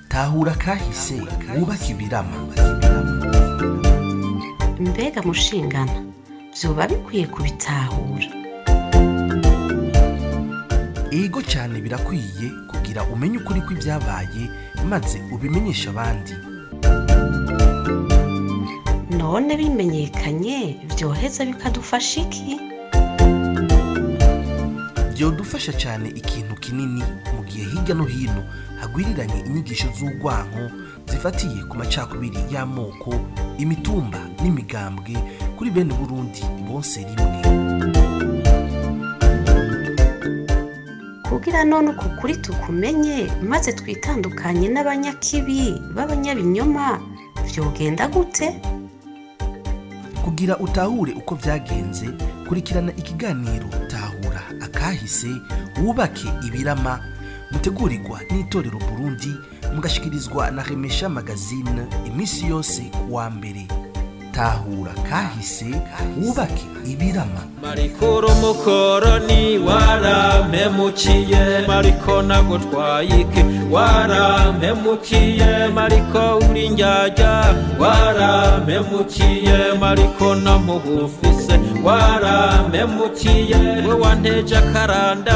Tahura kahise wubake ibirama. Mbega mushingana vyoba bikwiye kubitahura? Ego cyane, birakwiye kugira umenye ukuri kw'ibyabaye maze ubimenyesha abandi. None bimenyekanye vyoheza bikadufasha iki? Byodufasha cyane ikintu kinini mu gihe hirya no hino hagwiriranye inyigisho z'urwanko zifatiye ku macakubiri y'amoko, imitumba n'imigambwe kuri bene Burundi bose rimwe. Kugira none uku kuri tukumenye maze twitandukanye n'abanyakibi b'abanyabinyoma vyogenda gute? Kugira utahure uko vyagenze, kurikirana ikiganiro Tahura akahise wubake ibirama, mutegurirwa n'itorero Burundi, mugashikirizwa na Remesha Magazine iminsi yose kuwa mbere. Tahura kahise wubake ibirama. Mariko mukoroni warampemukiye, Mariko nagutwaye iki warampemukiye, Mariko uri njyajya warampemukiye, Mariko namubufise warampemukiye, we wanteje akaranda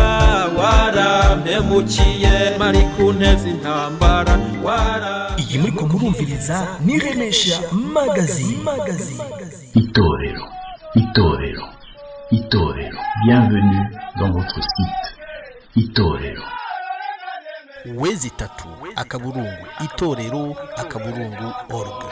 warampemukiye, Mariko unteze intambara wara. Iyi muriko murumviriza ni Remesha Magazine. Itorero, Itorero, Itorero. Bienvenue dans votre site. Itorero. Wezi tatu akaburungu itorero akaburungu org.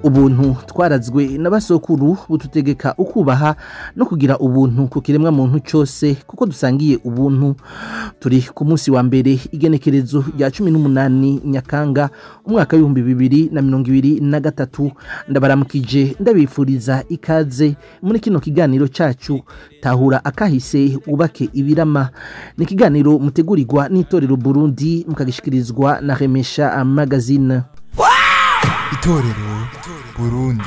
Ubuntu twarazwe n'abasokuru bututegeka ukubaha no kugira ubuntu ku kiremwa muntu cyose, kuko dusangiye ubuntu. Turi ku munsi wa mbere igenekerezo rya 18 Nyakanga umwaka w'ibihumbi 2023. Ndabaramukije, ndabifuriza ikaze muri kino kiganiro cyacu Tahura akahise wubake ibirama. Ni ikiganiro mutegurirwa n'itorero Burundi, mukagishikirizwa na Remesha Magazine. Itorero Burundi.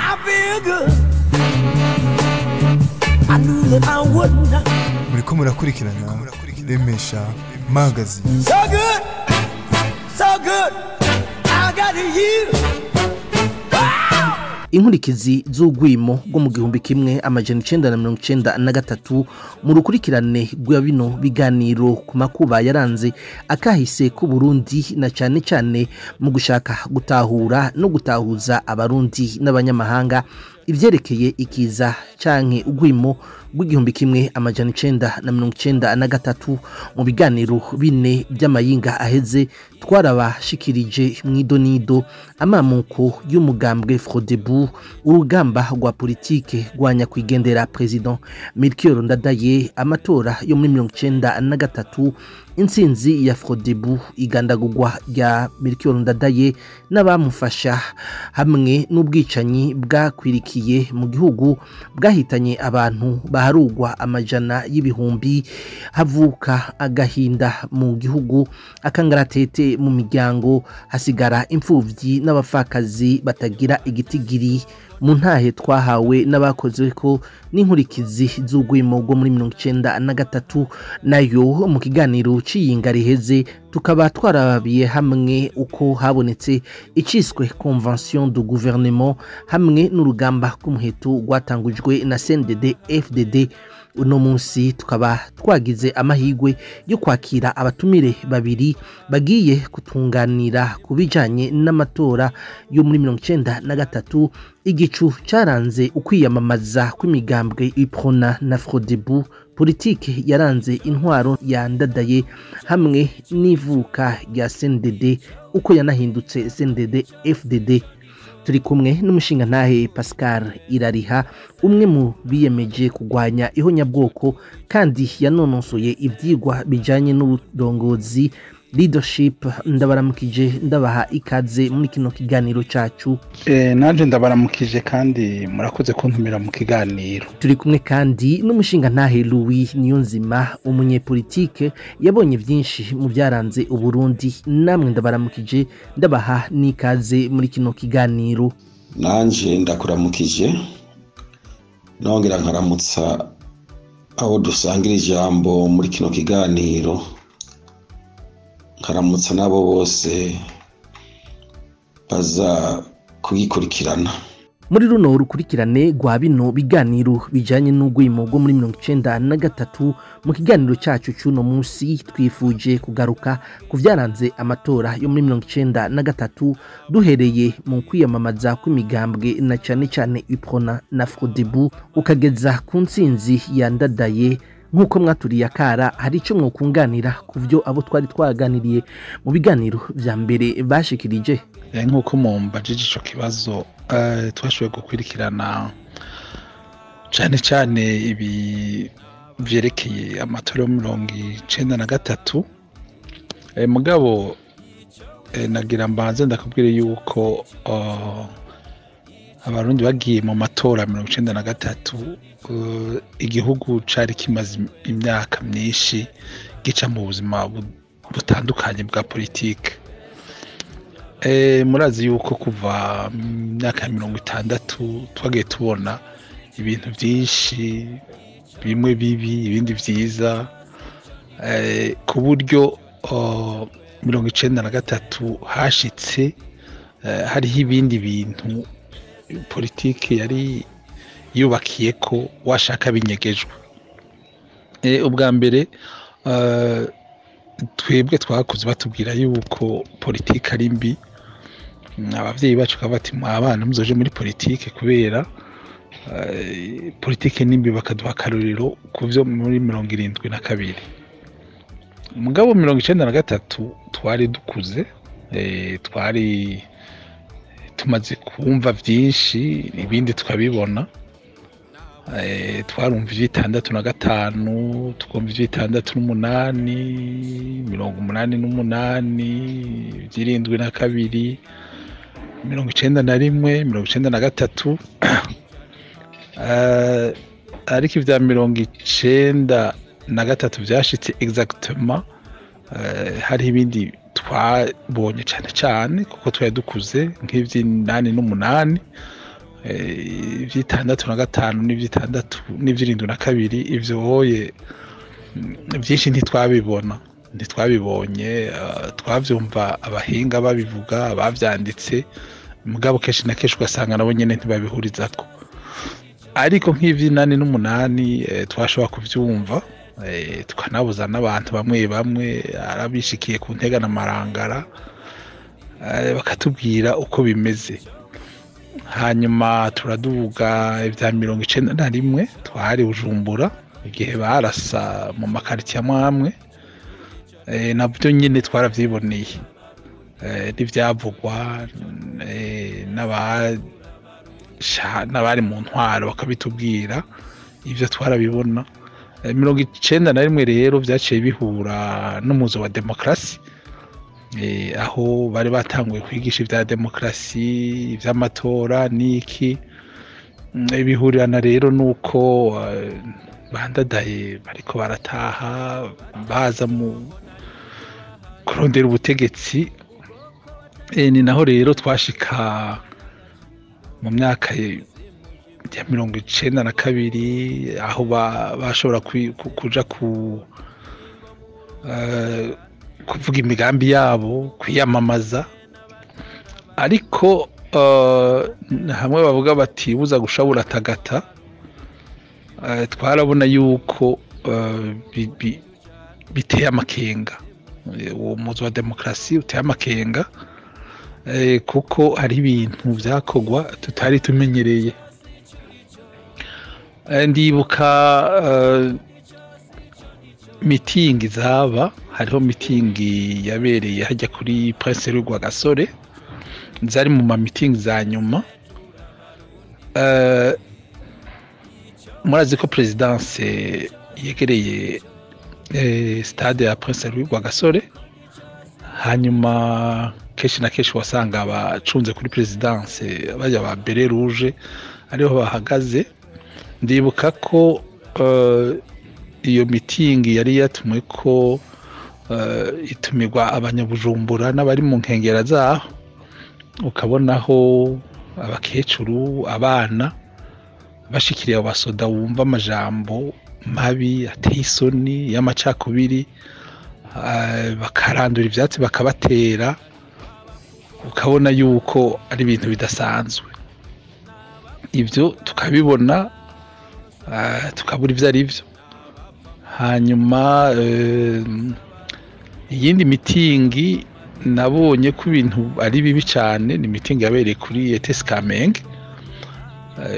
Muriko murakurikirana Remesha Magazine. So good, so good, I got you. Inkurikizi z'ugwimo rwo mu 1993 mu rukurikirane rwa bino biganiro ku makuba yaranze akahise ku Burundi, na cyane cyane mu gushaka gutahura no gutahuza abarundi n'abanyamahanga ivyerekeye ikiza canke ugwimo rw'igihumbi 1993. Mu biganiro bine by'amayinga aheze twarabashikirije mwidonido amamuko y'umugambwe Frodebu, urugamba rwa politike rwa nyakwigendera President Melchior Ndadaye, amatora yo muri 1993, intsinzi ya Frodebu, igandagurwa rya Melchior Ndadaye n'abamufasha, hamwe n'ubwicanyi bwakwirikiye mu gihugu bwahitanye abantu baharugwa amajana y'ibihumbi, havuka agahinda mu gihugu, akangaratete mu miryango, hasigara imfuvyi n'abapfakazi batagira igitigiri. Mu ntahe twahawe n'abakoze ko n'inkurikizi z'ugwimo rwo muri 1993. Nayo mu kiganiro c'iyinga riheze tukaba twarabiye hamwe uko habonetse iciswe Convention du Gouvernement hamwe n'urugamba rw'umuheto rwatangujwe na CNDD FDD. Uno munsi tukaba twagize amahigwe yo kwakira abatumire babiri bagiye kutunganira kubijanye n'amatora yo muri 1993, igicu caranze ukwiyamamaza kw'imigambwe Uprona na Frodebu, politike yaranze intwaro ya Ndadaye hamwe n'ivuka rya CNDD uko yanahindutse CNDD FDD. Turi kumwe n'umushinga ntahe Pascal Irariha, umwe mu biyemeje kugwanya ihonyabwoko kandi yanonosoye ivyigwa bijanye n'uburongozi, Leadership. Ndabaramukije, ndabaha ikaze muri kino kiganiro cacu. Nanje ndabaramukije kandi murakoze kuntumira mu kiganiro. Turi kumwe kandi n'umushinga ntahe Louis Niyonzima, umunyepolitike yabonye vyinshi mu byaranze Uburundi. Namwe ndabaramukije, ndabaha n'ikaze muri kino kiganiro. Nanje ndakuramukije, nongera nkaramutsa abo dusangira ijambo muri kino kiganiro, nkaramutsa nabo bose baza kugikurikirana. Muri runo rukurikirane rwa bino biganiro bijanye n'ugwimo rwo muri 1993, mu kiganiro cyacu cy'uno munsi twifuje kugaruka ku vyaranze amatora yo muri 1993, duhereye mu kwiyamamaza kw'imigambwe na cane cane UPRONA na FRODEBU, ukageza ku ntsinzi ya Ndadaye. Nk'uko mwaturiye akara, hari icyo mwokunganira ku byo abo twari twaganiriye mu biganiro vya mbere bashikirije? Nk'uko mumbajije ico kibazo, twashoboye gukurikirana cane cane ibi vyerekeye amatora yo 1993. Mugabo nagira mbanze ndakubwire yuko Abarundi bagiye mu matora 1993, igihugu cari kimaze imyaka myinshi gica mu buzima butandukanye bwa politike. Murazi yuko kuva mu myaka ya 60 twagiye tubona ibintu byinshi, bimwe bibi ibindi vyiza, ku buryo 1993 hashitse hariho ibindi bintu politike yari yubakiye ko washaka binyegejwe. Ubwa mbere twebwe twakuze batubwira yuko politike ari mbi. Abavyeyi bacu bati abana muzoje muri politike kubera politike nimbi, bakaduha akarorero kuvyo muri 1972. Mugabo 1993 twari dukuze, twari tumaze kumva vyinshi ibindi tukabibona. Twarumva 65, tukumva 68, 88, 72, 91, 93. Ariko ivya 1993 vyashitse exactement, hari ibindi twabonye cane cane kuko twari dukuze, nk'ivy'inani n'umunani, ivy'itandatu na gatanu, n'ivy'itandatu, n'ivy'irindwi na kabiri. Ivyo hoye vyinshi ntitwabibona, ntitwabibonye. Twavyumva abahinga babivuga, abavyanditse, mugabo kenshi na kenshi ugasanga nabo nyene ntibabihurizako. Ariko nk'ivy'inani n'umunani twashobora kuvyumva, tukanabuza n'abantu bamwe bamwe arabishikiye ku Ntega na Marangara, bakatubwira uko bimeze. Hanyuma turaduga ivya 1991, twari Bujumbura igihe barasa mu makaritsiye amwe amwe, nabyo nyine twaravyiboneye, n'ivyavugwa n'abari mu ntwaro bakabitubwira, ivyo twarabibona. 1991 rero vyaciye bihura n'umuzo wa demokarasi, aho bari batanguye kwigisha ivya demokarasi, ivy'amatora n'iki. Ibihurirana rero nuko bandadaye bariko barataha baza mu kurondera ubutegetsi. Ni naho rero twashika mu myaka ya 1992, aho bashobora kuja kuvuga imigambi yabo, kwiyamamaza. Ariko hamwe bavuga bati buza gushabura tagata, twarabona yuko biteye amakenga. Uwo muzo wa demokarasi uteye amakenga, kuko hari ibintu vyakorwa tutari tumenyereye. Ndibuka mitingi zaba, hariho mitingi yabereye hajya kuri Prince Rwagasore, zari mu ma mitingi za nyuma. Murazi ko présidence yegereye stade ya Prince Rwagasore. Hanyuma kenshi na kenshi wasanga abacunze kuri présidence bajya ba béret rouge ariho bahagaze. Ndibuka ko iyo mitingi yari yatumwe ko itumirwa abanyabujumbura n'abari mu nkengera zaho, ukabonaho abakecuru, abana bashikiriye abo basoda, wumva amajambo mabi ateye isoni y'amacakubiri, bakarandura ivyatsi bakabatera, ukabona yuko ari ibintu bidasanzwe. Ibyo tukabibona, tukabura ivyo ari byo. Hanyuma iyindi mitingi nabonye ko ibintu ari bibi cyane ni mitingi yabereye kuri ETS Kamenge.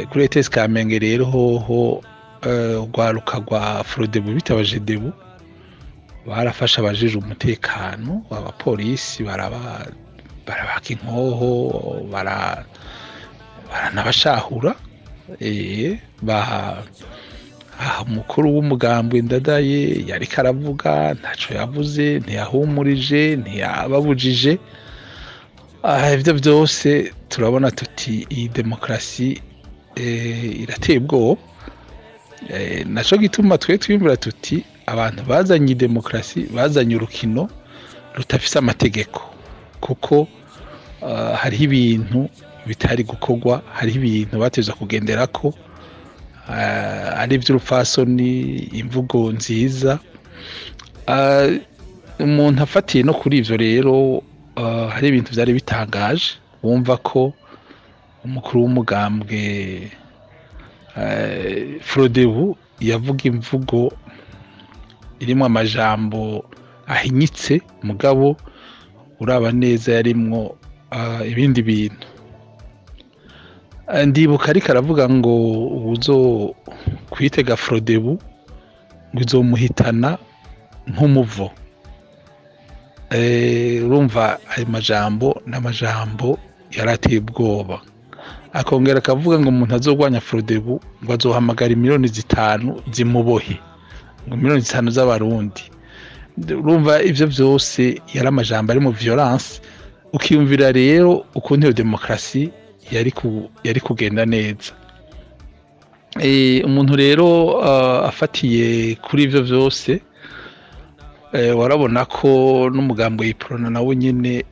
Kuri ETS Kamenge rero hoho urwaruka rwa Frodebu bita abajedebu barafashe abajejwe umutekano, abapolisi, barabaka inkoho, baranabashahura. Aha umukuru w'umugambwe Ndadaye yariko aravuga, ntaco yavuze, ntiyahumurije, ntiyababujije. Ivyo byose turabona tuti iyi demokarasi irateye ubwoba. Naco gituma twe twiyumvira tuti abantu bazanye demokarasi bazanye urukino rutafise amategeko, kuko hariho ibintu bitari gukorwa, hariho ibintu bateza kugenderako, ari iby'urupfasoni, imvugo nziza. Umuntu afatiye no kuri ivyo rero, hari ibintu vyari bitangaje, wumva ko umukuru w'umugambwe Frodebu yavuga imvugo irimwo amajambo ahinyitse, mugabo uraba neza yarimwo ibindi bintu. Ndibuka ariko aravuga ngo uzo kwitega Frodebu ngo izomuhitana nk'umuvo. Urumva ayo majambo n'amajambo yarateye ubwoba. Akongera akavuga ngo umuntu azogwanya Frodebu ngo azohamagara 5 miliyoni zimubohe, ngo 5 miliyoni z'abarundi. Urumva ivyo vyose yari amajambo ari mu violence. Ukiyumvira rero ukuntu iyo demokarasi yari kugenda neza. Umuntu rero afatiye kuri ivyo vyose, warabona ko n'umugambi w'Iprona nawo nyene,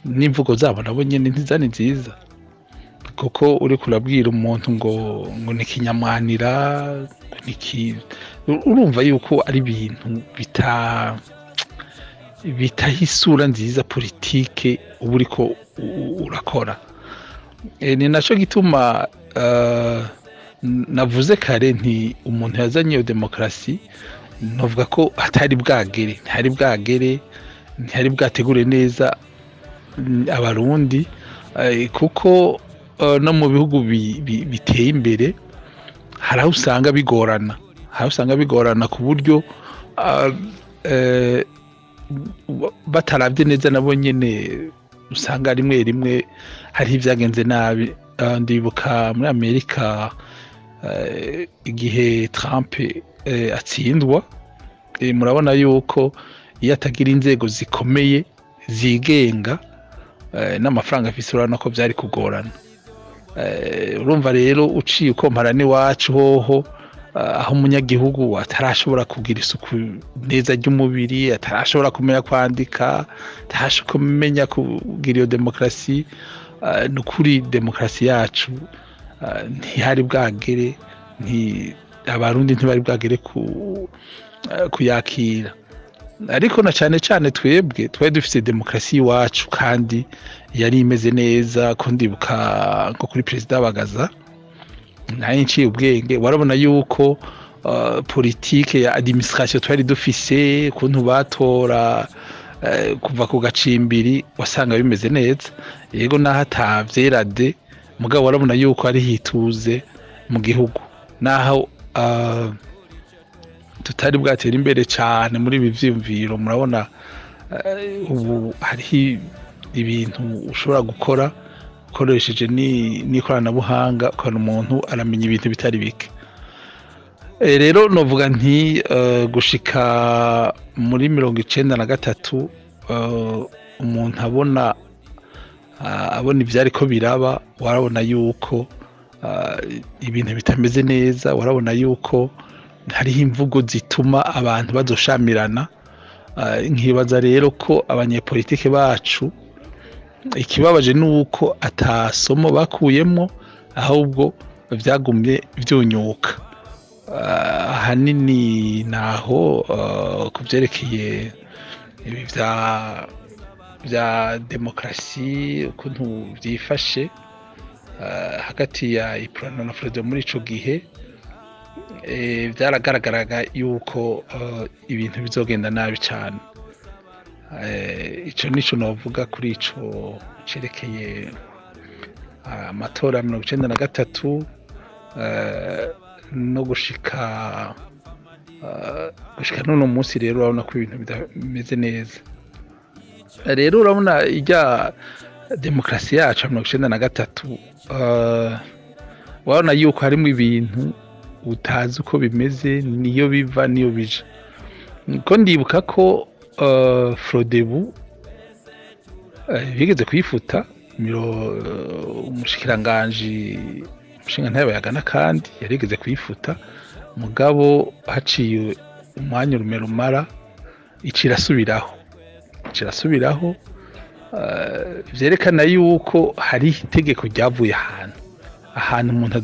n'imvugo zabo nabo nyene ntizari nziza, kuko uriko urabwira umuntu ngo ni kinyamwanira, ngo niki, urumva yuko ari ibintu bitaha isura nziza politike uba uriko urakora. Ni naco gituma navuze kare nti umuntu yazanye iyo demokarasi novuga ko atari bwagere, ntihari bwagere, ntihari bwategure neza abarundi, kuko no mu bihugu biteye imbere hari aho usanga bigorana, hari aho usanga bigorana ku buryo bataravye neza nabo nyene usanga rimwe rimwe hariho ibyagenze nabi. Ndibuka muri Amerika, igihe Trump atsindwa, murabona yuko iyo atagira inzego zikomeye zigenga n'amafaranga afise, urabona ko byari kugorana. Urumva rero uciye ukompara n'iwacu hoho, aho umunyagihugu atarashobora kugira isuku neza ry'umubiri, atarashobora kumenya kwandika, atarashobora kumenya kugira iyo demokarasi, ni ukuri demokarasi yacu ntihari bwagere, abarundi ntibari bwagere kuyakira. Ariko na cyane cyane twebwe twari dufite demokarasi iwacu kandi yari imeze neza, ko ndibuka nko kuri perezida Bagaza nayo nciye ubwenge, warabona yuko politike ya administration twari dufise, ukuntu batora kuva ku gacimbiri, wasanga bimeze neza. Yego, naho atavyerade, mugabo warabona yuko ari hituze mu gihugu, naho tutari bwatera imbere cyane muri ibi vyiyumviro. Murabona ubu hariho ibintu ushobora gukora ukoresheje n'ikoranabuhanga, ukabona umuntu aramenya ibintu bitari bike. Rero novuga nti gushika muri 93 Umuntu abona ivyariko biraba, warabona yuko ibintu bitameze neza, warabona yuko hariho imvugo zituma abantu bazoshamirana. Nkibaza rero ko abanyepolitike bacu ikibabaje nuko atasomo bakuyemo, ahubwo vyagumye vyunyuka. Ahanini naho kuvyerekeye ibi vya demokrasi ukuntu vyifashe hagati ya Iprona na Frodebu muri ico gihe, vyaragaragaraga yuko ibintu bizogenda nabi cane. Ico nico novuga kuri ico cerekeye amatora 1993 no gushika none munsi. Rero urabona ko ibintu bimeze neza. Rero urabona ijya demokrasi yacu 1993, urabona yuko harimo ibintu utazi uko bimeze, niyo biva niyo bija. Ko ndibuka ko Frodebu bigeze kuyifuta, umushikiranganji umushinga ntayo yagana kandi yarigeze kuyifuta, mugabo haciye umwanya rumara icirasubiraho vyerekana yuko hari itegeko ryavuye ahantu umuntu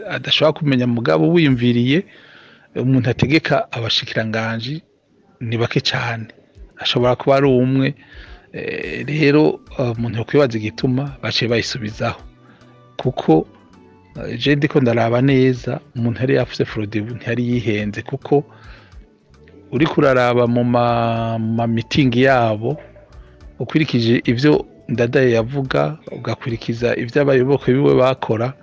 adashobora kumenya, mugabo wiyumviriye umuntu ategeka abashikiranganji ni bake cyane, ashobora kuba ari umwe. Rero umuntu yakwibaza igituma baciye bayisubizaho, kuko je ndiko ndaraba neza umuntu yari yafuse Frodebu ntiyari yihenze, kuko uri kuraraba mu ma meeting yabo ukwirikije ivyo Ndadaye yavuga, ugakurikiza ivyo abayoboke biwe bakora,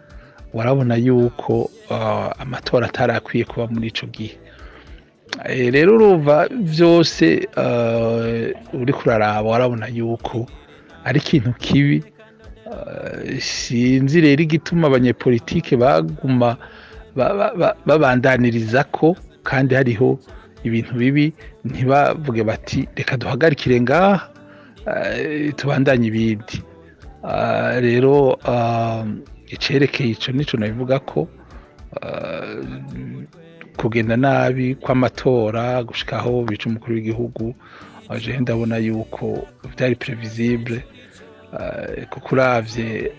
warabona yuko amatora atarakwiye kuba muri ico gihe. Rero urumva vyose uri kuraraba warabona yuko ari ikintu kibi. Sinzi rero igituma abanyepolitike baguma babandaniriza ko kandi hariho ibintu bibi, ntibavuge bati reka duhagarikire ngaha tubandanye ibindi. Rero icerekeye ico nico nabivuga ko kugenda nabi kw'amatora gushikaho bica umukuru w'igihugu, je ndabona yuko vyari previsible, kuko uravye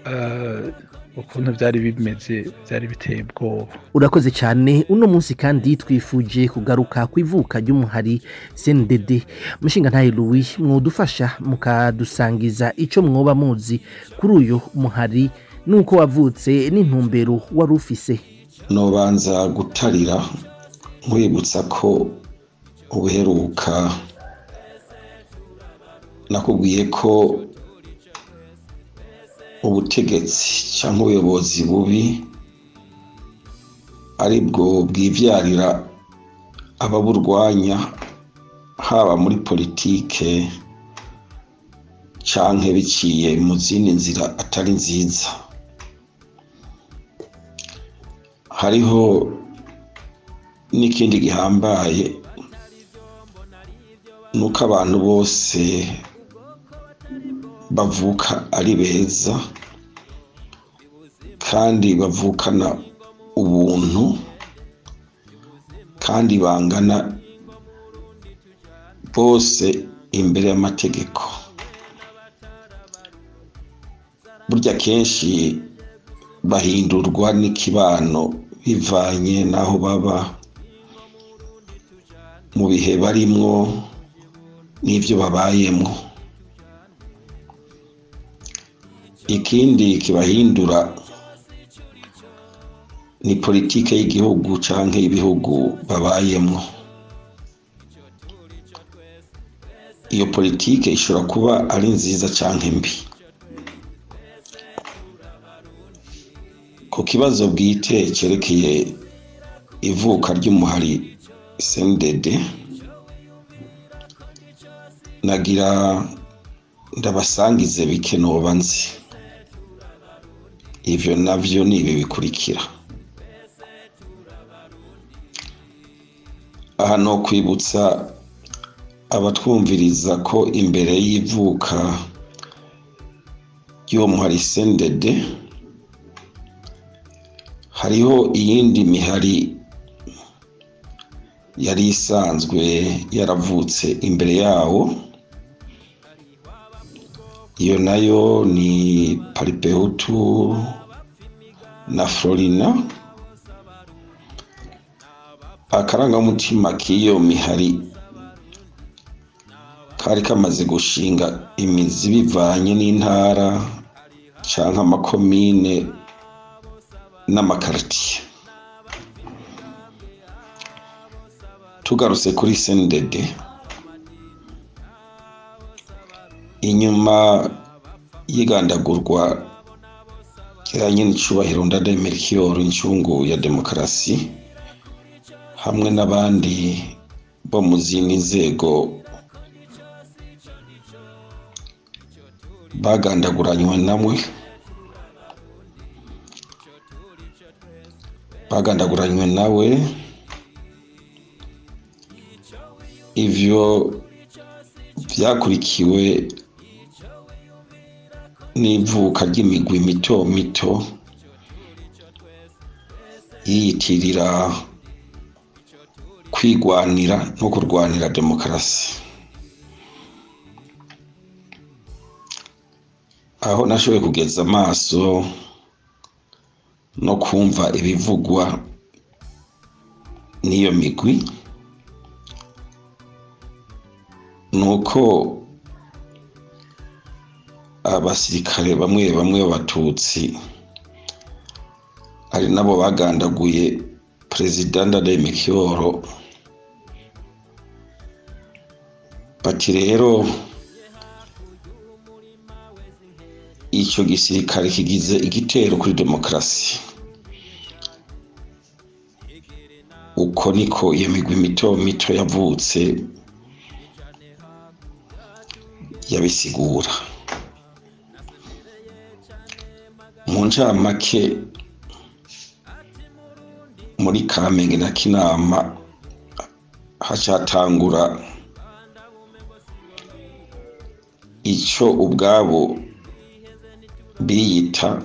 ukuntu vyari bimeze vyari biteye ubwoba. Urakoze cyane. Uno munsi kandi twifuje kugaruka kwivuka ry'umuhari CNDD. Mushinga ntaye Louis, mwodufasha mukadusangiza ico mwoba muzi kuri uyu muhari nuko wavutse n'intumbero wari ufise? Nobanza gutarira nkwibutsa ko ubuheruka nakubwiye ko ubutegetsi cyangwa ubuyobozi bubi aribwo bwivyarira ababurwanya, haba muri politike canke biciye mu zindi nzira atari nziza. Hariho n'ikindi gihambaye, nuko abantu bose bavuka ari beza kandi bavukana ubuntu kandi bangana bose imbere y'amategeko. Burya kenshi bahindurwa n'ikibano bivanye n'aho baba, mu bihe barimwo n'ivyo babayemwo. Ikindi kibahindura ni politike y'igihugu canke ibihugu babayemwo. Iyo politike ishobora kuba ari nziza canke mbi. Ku kibazo bwite cerekeye ivuka ry'umuhari CNDD, nagira ndabasangize bike noba nzi. Ivyo navyo ni ibi bikurikira. Aha no kwibutsa abatwumviriza ko imbere y'ivuka ry'uwo muhari CNDD hariho iyindi mihari yari isanzwe yaravutse imbere yawo. Iyo nayo ni Paripehutu na Florina. Akarangamutima k'iyo mihari kari kamaze gushinga imizi bivanye n'intara canke amakomine n'amakartiye. Tugarutse kuri CNDD, inyuma y'igandagurwa rya nyenicubahiro Ndadaye Melchior incungu ya demokarasi hamwe n'abandi bo mu zindi nzego bagandaguranywe namwe bagandaguranywe nawe, ivyo vyakurikiwe n'ivuka ry'imigwi mito mito yiyitirira kwigwanira no kurwanira demokarasi. Aho nashoboye kugeza amaso no kumva ibivugwa n'iyo migwi nuko abasirikare bamwe bamwe b'abatutsi ari nabo bagandaguye Perezida Ndadaye Melchior, bati rero ico gisirikare kigize igitero kuri demokarasi. Uko niko iyo migwi mito mito yavutse yabisigura. Mu ncamake, muri Kamenge na Kinama hacatangura ico ubwabo biyita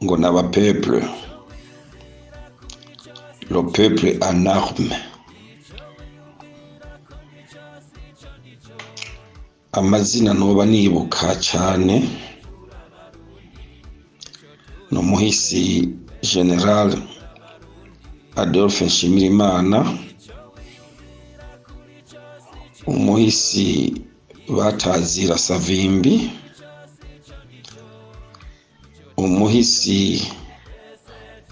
ngo n'aba peuple, le peuple en arme. Amazina noba nibuka cyane no muhisi General Adolphe Nshimirimana, umuhisi Batazira Savimbi, umuhisi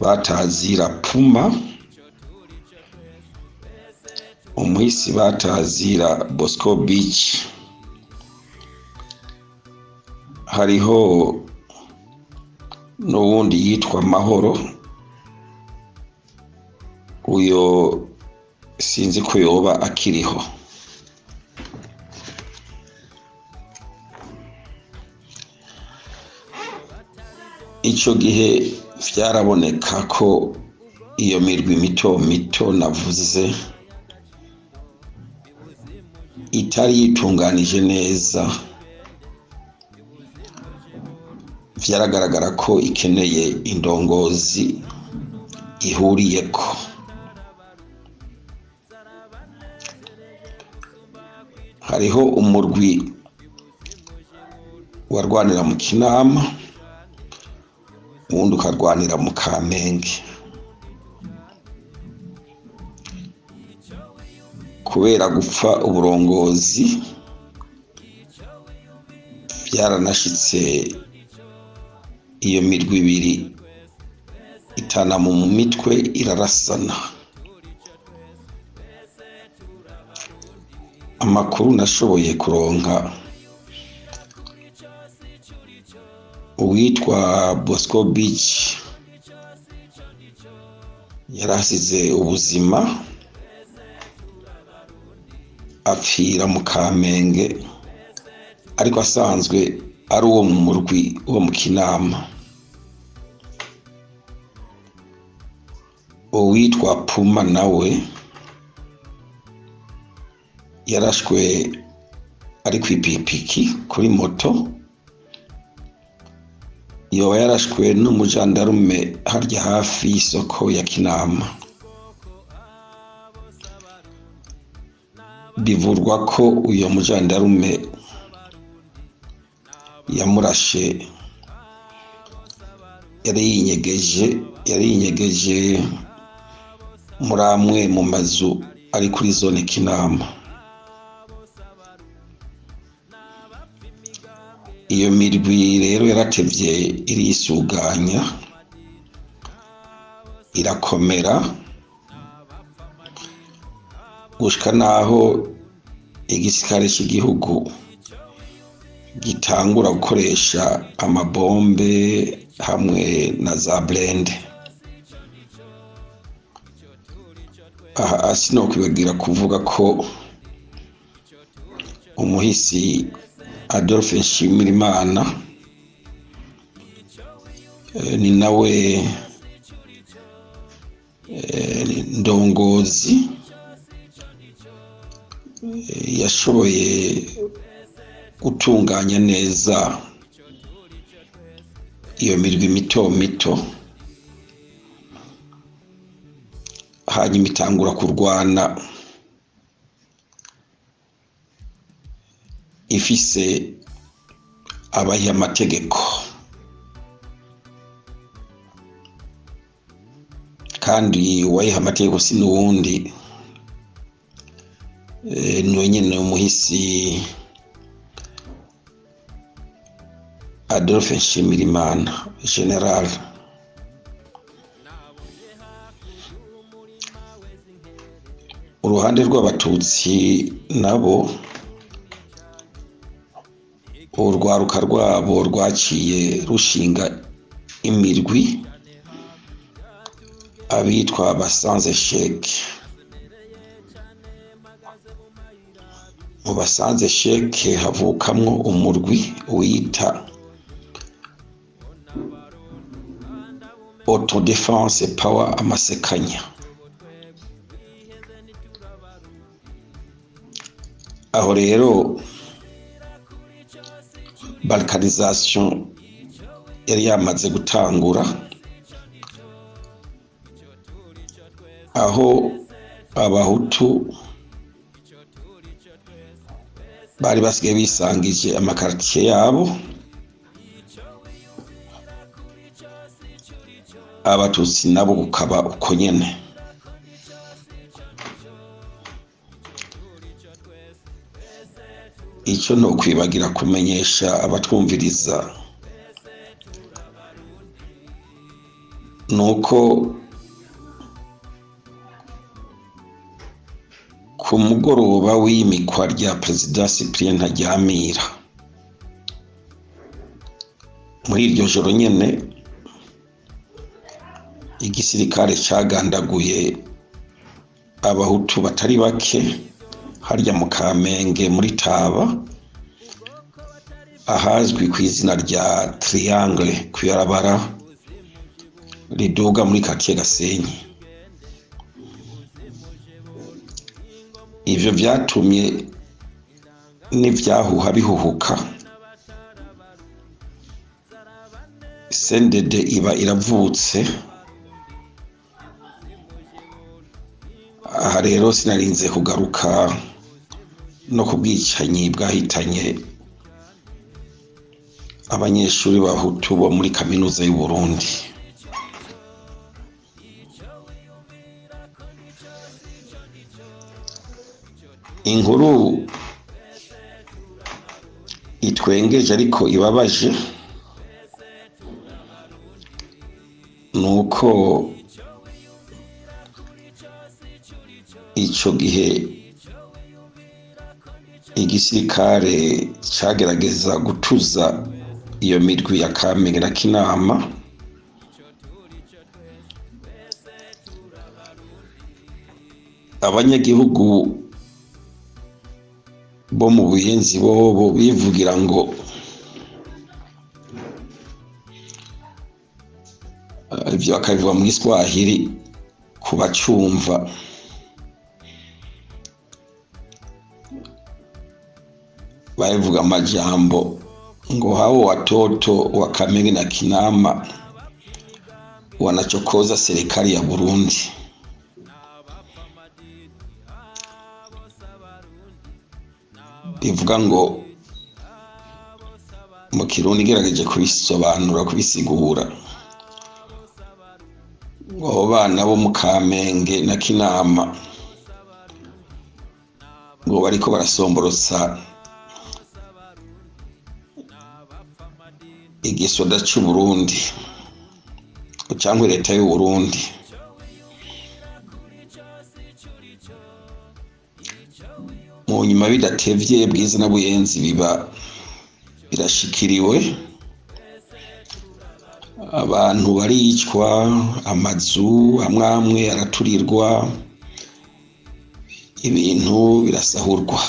Batazira Puma, umuhisi Batazira Bosco Beach. Hariho n'uwundi yitwa Mahoro, uyo sinzi ko yoba akiriho. Ico gihe vyaraboneka ko iyo mirwi mito mito navuze itari yitunganije neza. Vyaragaragara ko ikeneye indongozi ihuriyeko. Hariho umurwi warwanira mu Kinama, uwundi ukarwanira mu Kamenge. Kubera gupfa uburongozi vyaranashitse iyo mirwi ibiri itana mu mitwe irarasana. Amakuru nashoboye kuronka, uwitwa Bosco Beach yarasize ubuzima apfira mu Kamenge, ariko asanzwe ari uwo mu murwi wo mu Kinama. Uwitwa Puma nawe Yarashwe ari ku ipikipiki kuri moto, yoba yarashwe n'umujandarume harya hafi y'isoko ya Kinama. Bivurwa ko uyo mujandarume yamurashe yari yinyegeje muri amwe mu mazu ari kuri zone Kinama. Iyo mirwi rero yaratevye irisuganya irakomera gushika naho igisirikare cy'igihugu gitangura gukoresha amabombe hamwe na za blende. Aha sinokwibagira kuvuga ko umuhisi Adolphe Nshimirimana ni nawe ndongozi yashoboye gutunganya neza iyo mirwi mito mito, hanyuma itangura kurwana ifise abayiha amategeko, kandi uwayiha amategeko si n'uwundi niwe nyene umuhisi Adolphe Nshimirimana General. Uruhande rw'abatutsi nabo urwaruka rwabo rwaciye rushinga imirwi abitwa basanze sheke. Mu basanze sheke havukamwo umurwi wita Autodefense Power Amasekanya. Aho rero balkanisation yari yamaze gutangura, aho abahutu bari basigaye bisangije amakartier yabo, abatutsi nabo kukaba uko nyene. Icyo no kwibagira kumenyesha abatwumviriza nuko ku mugoroba w'iyimikwa rya Perezida Cyprien Ntaryamira, muri iryo joro nyene igisirikare cagandaguye abahutu batari bake harya mu Kamenge muri Taba, ahazwi ku izina rya Triangle, kw'ibarabara riduga muri quartier Gasenyi. Ivyo vyatumye n'ivyahuha bihuhuka, CNDD iba iravutse. Aha rero sinarinze kugaruka no ku bwicanyi bwahitanye abanyeshuri b'abahutu bo muri kaminuza y'u Burundi. Inkuru itwengeje ariko ibabaje nuko ico gihe igisirikare cagerageza gutuza iyo mirwi ya Kamenge na Kinama, abanyagihugu bo mu Buyenzi bobo bivugira ngo ivyo bakabivuga mu Giswahili kubacumva, Bavuga amajambo ngo hao watoto wa Kamenge na Kinama wanachokoza serikali ya Burundi. Bivuga ngo mu Kirundi ngerageje kubisobanura, kubisigura, ngo abo bana bo mu Kamenge na Kinama ngo bariko barasomborotsa igisoda c'u Burundi cyangwa leta y'u Burundi. Mu nyuma bidatevye, Bwiza na Buyenzi biba birashikiriwe, abantu baricwa, amazu amwe amwe araturirwa, ibintu birasahurwa.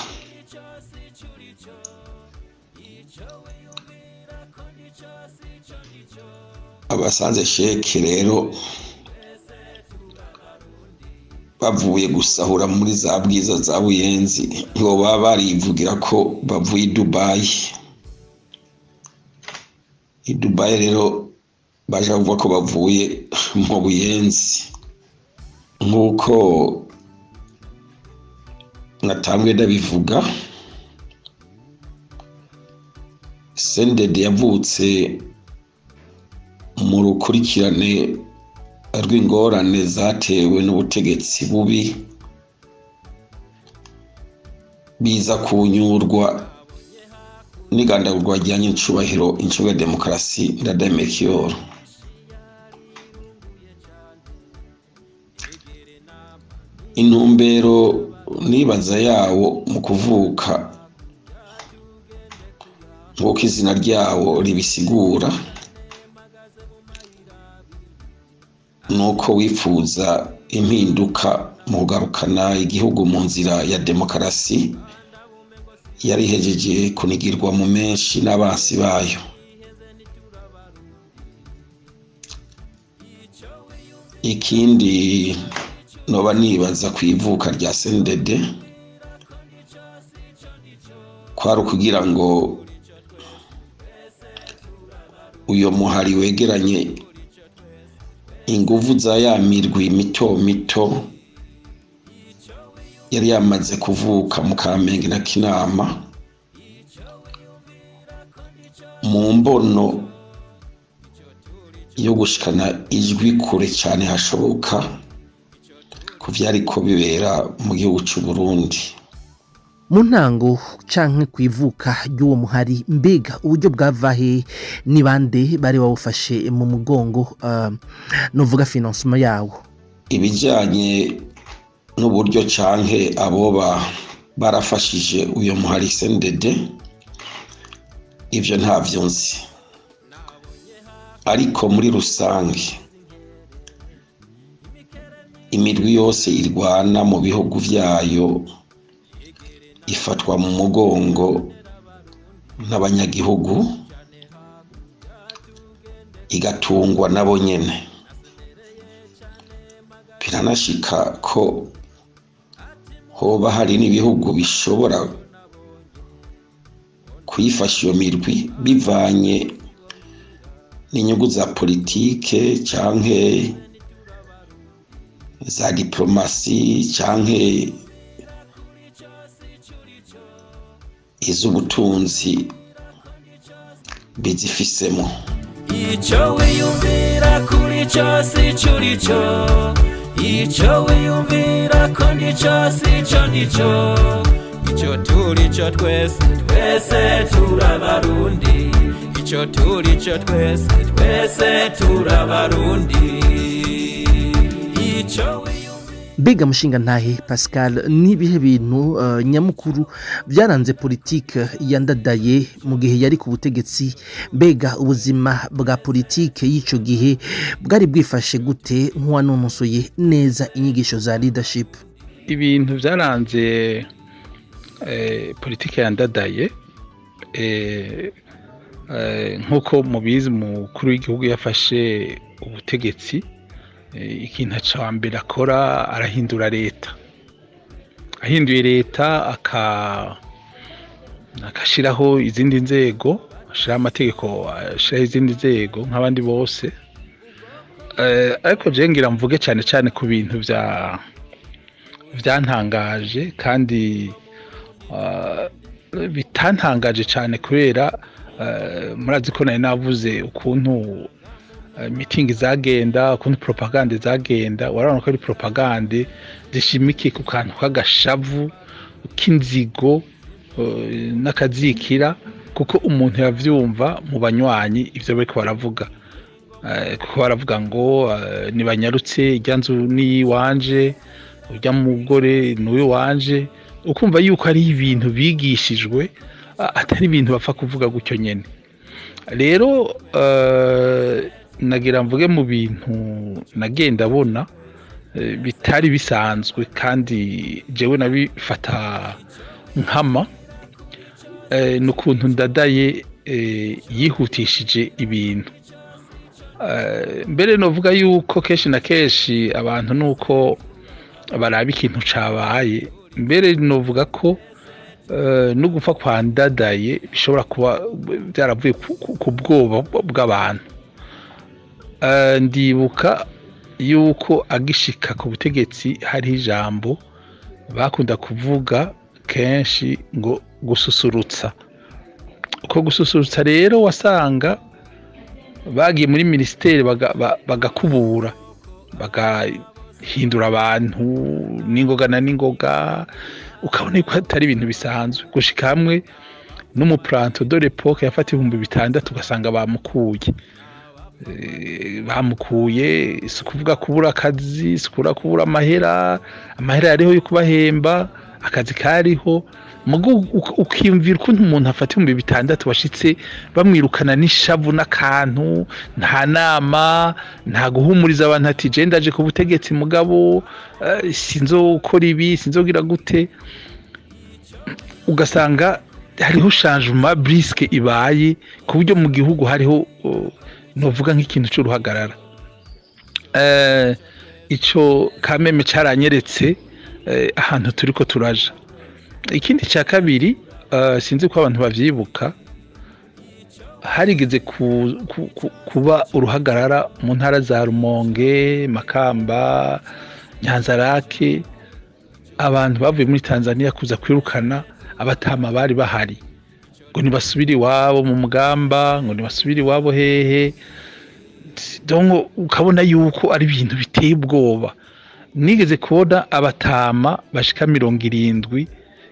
Abasanze sheke rero bavuye gusahura muri za Bwiza za Buyenzi ngo baba barivugira ko bavuye i Dubai. I Dubai rero baje bavuga ko bavuye mu Buyenzi. Nk'uko natangwe ndabivuga, CNDD yavutse mu rukurikirane rw'ingorane zatewe n'ubutegetsi bubi, biza kunyurwa n'igandagurwa rya nyincubahiro incunga ya demokarasi Ndadaye Melchior. Intumbero nibaza yawo mu kuvuka, nk'uko izina ryawo ribisigura, nuko wifuza impinduka mu kugarukana igihugu mu nzira ya demokarasi yari ihejeje kunigirwa mu menshi n'abansi bayo. Ikindi noba nibaza ku ivuka rya CNDD kwari ukugira ngo uyo muhari wegeranye inguvu za ya mirwi mito mito yari yamaze kuvuka mu Kamenge na Kinama, mu mbono yo gushikana ijwi kure cyane hashoboka ku vyariko bibera mu gihugu c'u Burundi. Mu ntango canke kwivuka ry'uwo muhari, mbega uburyo bwavahe, ni bande bari bawufashe mu mugongo, novuga financement yawo? Ibijanye n'uburyo canke aboba barafashije uyo muhari CNDD, ivyo ntavyo nzi, ariko muri rusange imirwi yose irwana mu bihugu vyayo ifatwa mu mugongo n'abanyagihugu, igatungwa nabo nyene. Biranashika ko hoba hari n'ibihugu bishobora kuyifasha iyo mirwi bivanye n'inyungu za politike canke za diplomasi canke iz'ubutunzi bizifisemo. Ico wiyumvira kuri co si curico, ico wiyumvira ko ndico si co ndico, ico turico twese twese turabarundi, ico turico twese twese turabarundi, ico. Mbega mushinga ntahe Pascal, nibihe bintu nyamukuru byaranze politike ya Ndadaye mu gihe yari ku butegetsi? Mbega ubuzima bwa politike y'ico gihe bwari bwifashe gute nk'uwanonosoye neza inyigisho za leadership? Ibintu byaranze politike ya Ndadaye, nk'uko mubizi, umukuru w'igihugu yafashe ubutegetsi, ikintu ca mbere akora arahindura leta. Ahinduye leta akashiraho izindi nzego, ashiraho amategeko, ashiraho izindi nzego nk'abandi bose. Ariko je ngira mvuge cyane cyane ku bintu vyantangaje kandi bitantangaje cyane, kubera murazi ko nari navuze ukuntu mitingi zagenda, ukuntu propagande zagenda. Warabona ko ari propagande zishimikiye ku kantu k'agashavu, k'inzigo n'akazikira, kuko umuntu yavyumva mu banywanyi ivyo bariko baravuga. Kuko baravuga ngo nibanyarutse, irya nzu ni iwanje, urya mugore ni uw'iwanje. Ukumva yuko ari ibintu bigishijwe, atari ibintu bapfa kuvuga gutyo nyene. Rero nagira mvuge mu bintu nagenda abona bitari bisanzwe, kandi jewe nabifata nkama, n'ukuntu Ndadaye yihutishije ibintu. Mbere novuga yuko kenshi na kenshi abantu nuko baraba ikintu cabaye. Mbere novuga ko no gupfa kwa Ndadaye bishobora kuba byaravuye ku bwoba bw'abantu. Ndibuka yuko agishika ku butegetsi hariho ijambo bakunda kuvuga kenshi ngo gususurutsa. Uko gususurutsa rero wasanga bagiye muri ministeri bagakubura, bagahindura abantu n'ingoga na n'ingoga, ukabona ko atari ibintu bisanzwe. Gushika hamwe n'umuplanto de l'époque yafata 6000 ugasanga bamukuye. Bamukuye si ukuvuga kubura akazi, si ukubura kubura amahera, amahera yariho yo kubahemba, akazi kariho. Mugo ukiyumvira ukuntu umuntu afata 6000 washitse bamwirukana n'ishavu n'akantu, nta nama, nta guhumuriza abantu ati je ndaje ku butegetsi mugabo sinzokora ibi, sinzogira gute. Ugasanga hariho changement brusque ibaye, ku buryo mu gihugu hariho novuga nk'ikintu cy'uruhagarara. Ico kameme caranyeretse ahantu turiko turaja. Ikindi cya kabiri, sinzi ko abantu bavyibuka, harigeze kuba uruhagarara mu ntara za Rumonge, Makamba, Nyanzarake. Abantu bavuye muri Tanzania kuza kwirukana abatama bari bahari, ngo nibasubire iwabo mu mugamba, ngo nibasubire iwabo hehe. Donc ukabona yuko ari ibintu biteye ubwoba. Nigeze kubona abatama bashika 70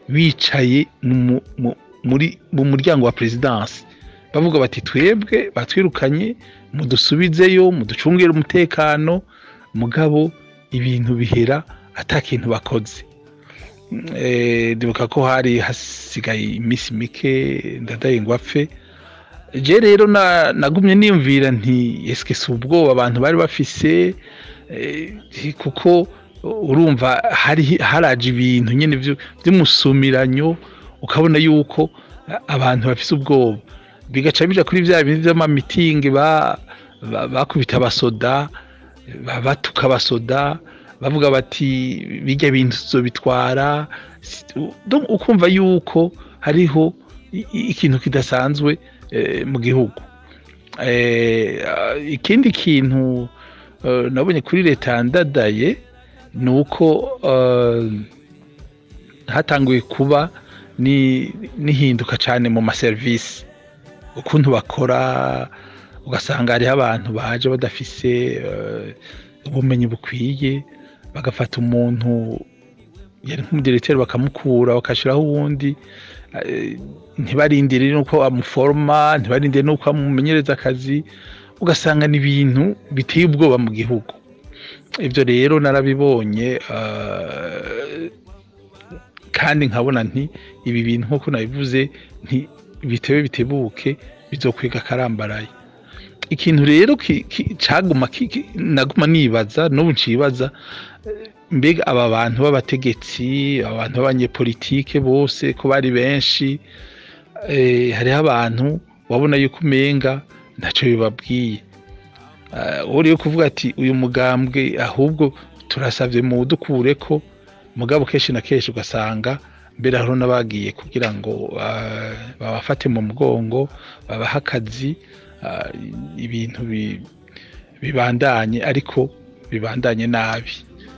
bicaye mu muryango wa presidence, bavuga bati twebwe batwirukanye, mudusubizeyo, muducungere umutekano. Mugabo ibintu bihera atakintu bakoze. Ndibuka ko hari hasigaye iminsi mike Ndadaye ngo apfe. Je rero nagumye niyumvira nti eske si ubwoba abantu bari bafise, kuko urumva hari haraje ibintu nyene vy'umusumiranyo, ukabona yuko abantu bafise ubwoba, bigaca bija kuri vya bintu vy'amamitingi bakubita abasoda, batuka abasoda, bavuga bati bijya bintu tuzobitwara. Donc ukumva yuko hariho ikintu kidasanzwe mu gihugu. Ikindi kintu nabonye kuri leta ya Ndadaye ni uko hatanguye kuba nihinduka cyane mu maserivisi, ukuntu bakora. Ugasanga hariho abantu baje badafise ubumenyi bukwiye, bagafata umuntu yari nk'umudirecteur bakamukura bakashiraho uwundi, ntibarindire nuko amuforma, ntibarindire nuko amumenyereza akazi. Ugasanga ni ibintu biteye ubwoba mu gihugu. Ivyo rero narabibonye, kandi nkabona nti ibi bintu nkuko nabivuze nti bitebe bitebuke bizokwega karambaraye. Ikintu rero caguma naguma nibaza, n'ubu ncibaza, mbega aba bantu b'abategetsi, abantu b'abanyepolitike bose ko bari benshi, hariho abantu wabona yuko umenga ntaco bibabwiye. Uri kuvuga ati uyu mugambwe ahubwo turasavye mudukureko, Mugabo kenshi na kenshi ugasanga mbere hariho n'abagiye kugira ngo babafate mu mugongo, babahe akazi, ibintu bibandanye, ariko bibandanye nabi.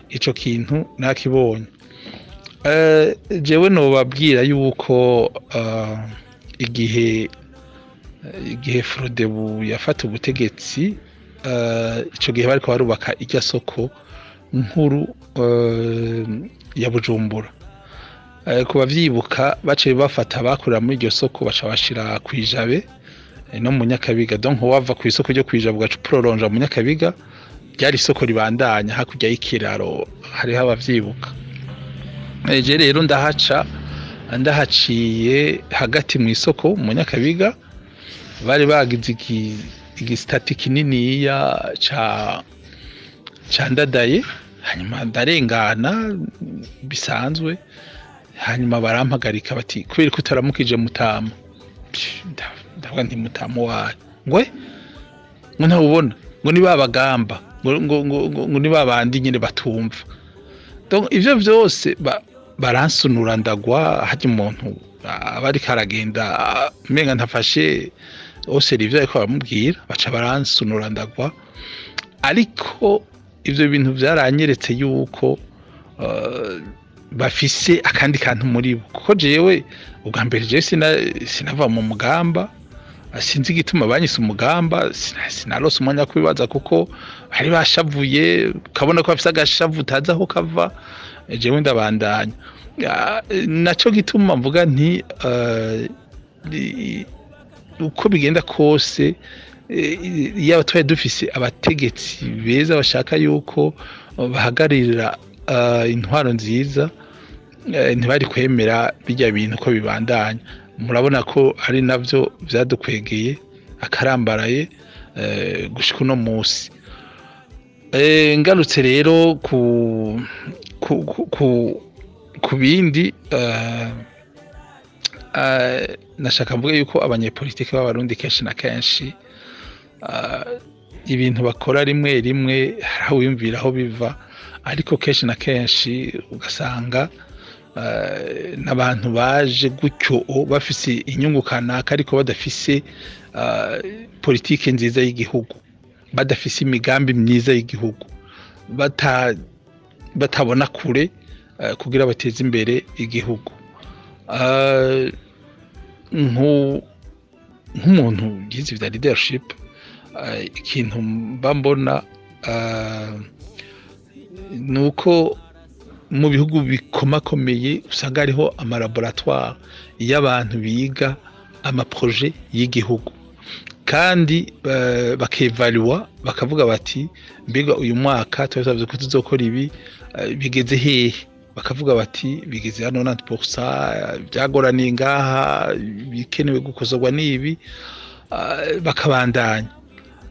Ico kintu nakibonye. Jewe nobabwira yuko igihe Frodebu yafata ubutegetsi, ico gihe bariko barubaka irya soko nkuru ya Bujumbura. Ku bavyibuka, baciye bafata bakorera muri iryo soko, baca bashira kwijabe no mu Nyakabiga. Donc wava ku isoko ryo kwijabe ugaca uproronja mu Nyakabiga, ryari isoko ribandanya hakurya y'ikiraro, hariho abavyibuka. Je rero ndahaca, ndahaciye hagati mu isoko mu Nyakabiga, bari bagize igisitati kininiya ca Ndadaye. Hanyuma ndarengana bisanzwe, hanyuma barampagarika bati kubera ko utaramukije mutama. Ndavuga nti mutama wawe ngwe ngo ntawubona, ngo ni babagamba, ngo ni babandi nyine batumva. Donc ivyo vyose baransunura ndagwa. Hajya umuntu aba ariko aragenda umenga ntafashe ose ivyo ariko baramubwira, baca baransunura ndagwa. Ariko ivyo bintu vyaranyeretse yuko bafise akandi kantu muri bo, kuko jewe ubwa mbere jewe sinava mu mugamba, sinzi igituma banyise umugamba, sinarose umwanya wo kubibaza kuko bari bashavuye, ukabona ko bafise agashavu utazi aho kava. Jewe ndabandanya. Naco gituma mvuga nti uko bigenda kose, iyo twari dufise abategetsi beza bashaka yuko bahagararira intwaro nziza, ntibari kwemera bijya bintu ko bibandanya. Murabona ko ari navyo vyadukwegeye akarambaraye gushika uno musi. Ngarutse rero ku bindi, nashaka mvuga yuko abanyepolitike b'Abarundi kenshi na kenshi ibintu bakora rimwe rimwe hari aho wiyumvira aho biva, ariko kenshi na kenshi ugasanga n'abantu baje gutyo bafise inyungu kanaka, ariko badafise politike nziza y'igihugu, badafise imigambi myiza y'igihugu, batabona kure kugira bateze imbere igihugu. Nk'umuntu yize ivya leadership, ikintu mba mbona nuko mu bihugu bikomakomeye usanga hariho amalaboratoire y'abantu biga amaproje y'igihugu, kandi bakevaluwa, bakavuga bati mbega uyu mwaka twavuze ko tuzokora ibi, bigeze hehe? Bakavuga bati bigeze hano 90%, byagoraniye ngaha, bikenewe gukosorwa n'ibi, bakabandanya.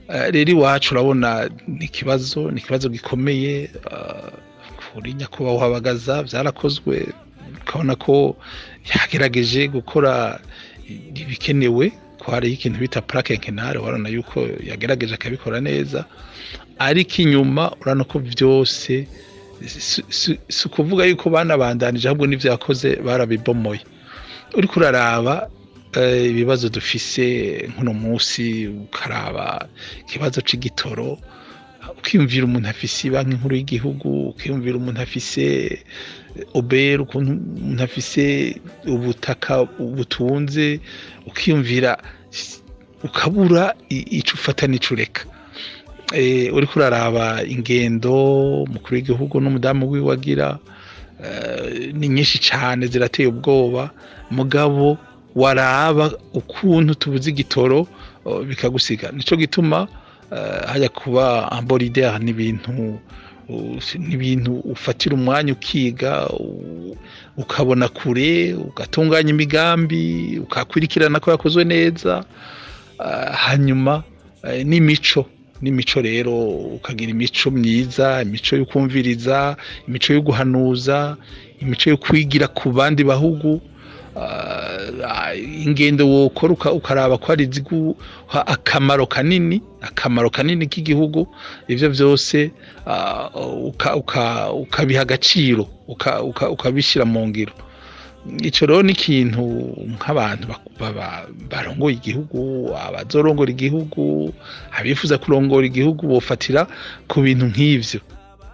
Rero iwacu urabona ni ikibazo gikomeye. Kuri nyakubahwa Bagaza byarakozwe, ukabona ko yagerageje gukora ibikenewe, ko hariho ikintu bita plaque quinquennale, urabona yuko yagerageje akabikora neza, ariko inyuma urabona ko byose si ukuvuga yuko banabandanije, ahubwo n'ivyo yakoze barabibomoye. Uriko uraraba ibibazo dufise nk'uno munsi, ukaraba ikibazo c'igitoro, ukiyumvira umuntu afise banki nkuru y'igihugu, ukiyumvira umuntu afise obera, ukuntu umuntu afise ubutaka butunze, ukiyumvira ukabura ico ufata n'ico ureka. Uriko uraraba ingendo umukuru w'igihugu n'umudamu wiwe agira, ni nyinshi cane, zirateye ubwoba. Mugabo waraba ukuntu tubuze igitoro bikagusiga. Nico gituma hajya kuba un bon leader n'ibintu ufatira umwanya ukiga, ukabona kure, ugatunganya imigambi, ukakwirikirana ko yakozwe neza, hanyuma n'imico rero ukagira imico myiza, imico yo kumviriza, imico yo guhanuza, imico yo kwigira ku bandi bahugu. Ingendo wokora ukaraba ko ari iziguha akamaro kanini, akamaro kanini k'igihugu. Ivyo vyose ukabiha agaciro, ukabishyira mu ngiro. Ico rero ni ikintu nk'abantu barongoye igihugu, abazorongora igihugu, abifuza kurongora igihugu bofatira ku bintu nk'ivyo.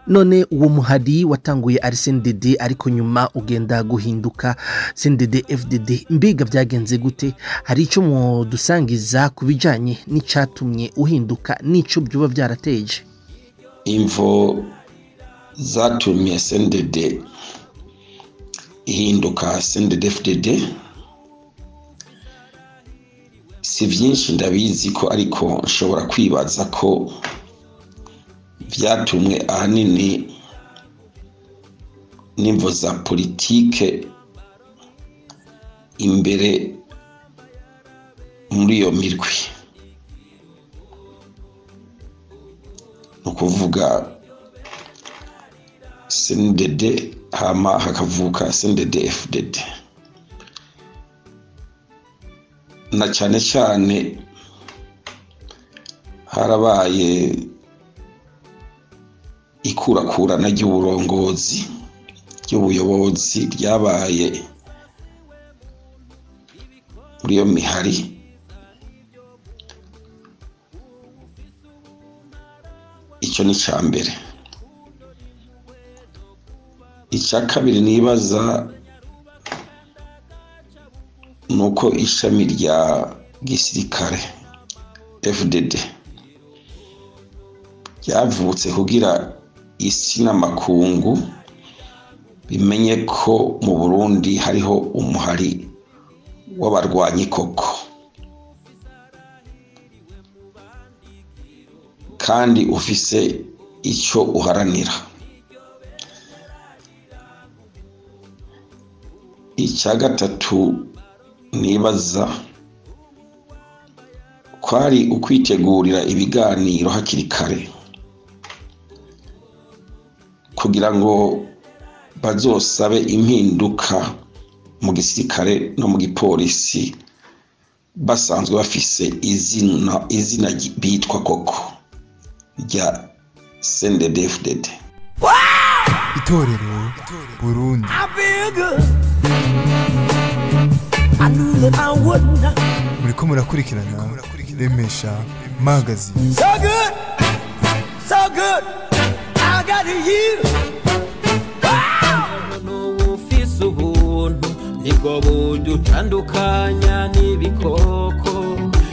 None uwo muhari watanguye ari CNDD, ariko nyuma ugenda guhinduka CNDD FDD, mbega byagenze gute? Hari icyo mudusangiza ku bijanye n'icatumye uhinduka n'ico byoba byarateje? Imvo zatumye CNDD ihinduka CNDD FDD si byinshi ndabizi ko, ariko nshobora kwibaza ko byatumwe ahanini n'imvo za politike imbere muri iyo mirwi, ni ukuvuga CNDD hama hakavuka CNDD FDD, na cyane cyane harabaye ikurakurana ry'uburongozi, ry'ubuyobozi ryabaye muri iyo mihari. Icyo ni icya mbere. Icya kabiri nibaza ni uko ishami rya gisirikare FDD ryavutse kugira isi n'amakungu bimenye ko mu Burundi hariho umuhari w'abarwanyi koko, kandi ufise icyo uharanira. Icya gatatu nibaza kwari ukwitegurira ibiganiro hakiri kare kugira ngo bazosabe impinduka mu gisirikare no mu gipolisi basanzwe bafise izina bitwa koko rya CNDD FDD. Itorero Burundi. Muriko murakurikirana Remesha Magazine. So good, so good, I got you. Ufise ubuntu nibwo budutandukanya n'ibikoko.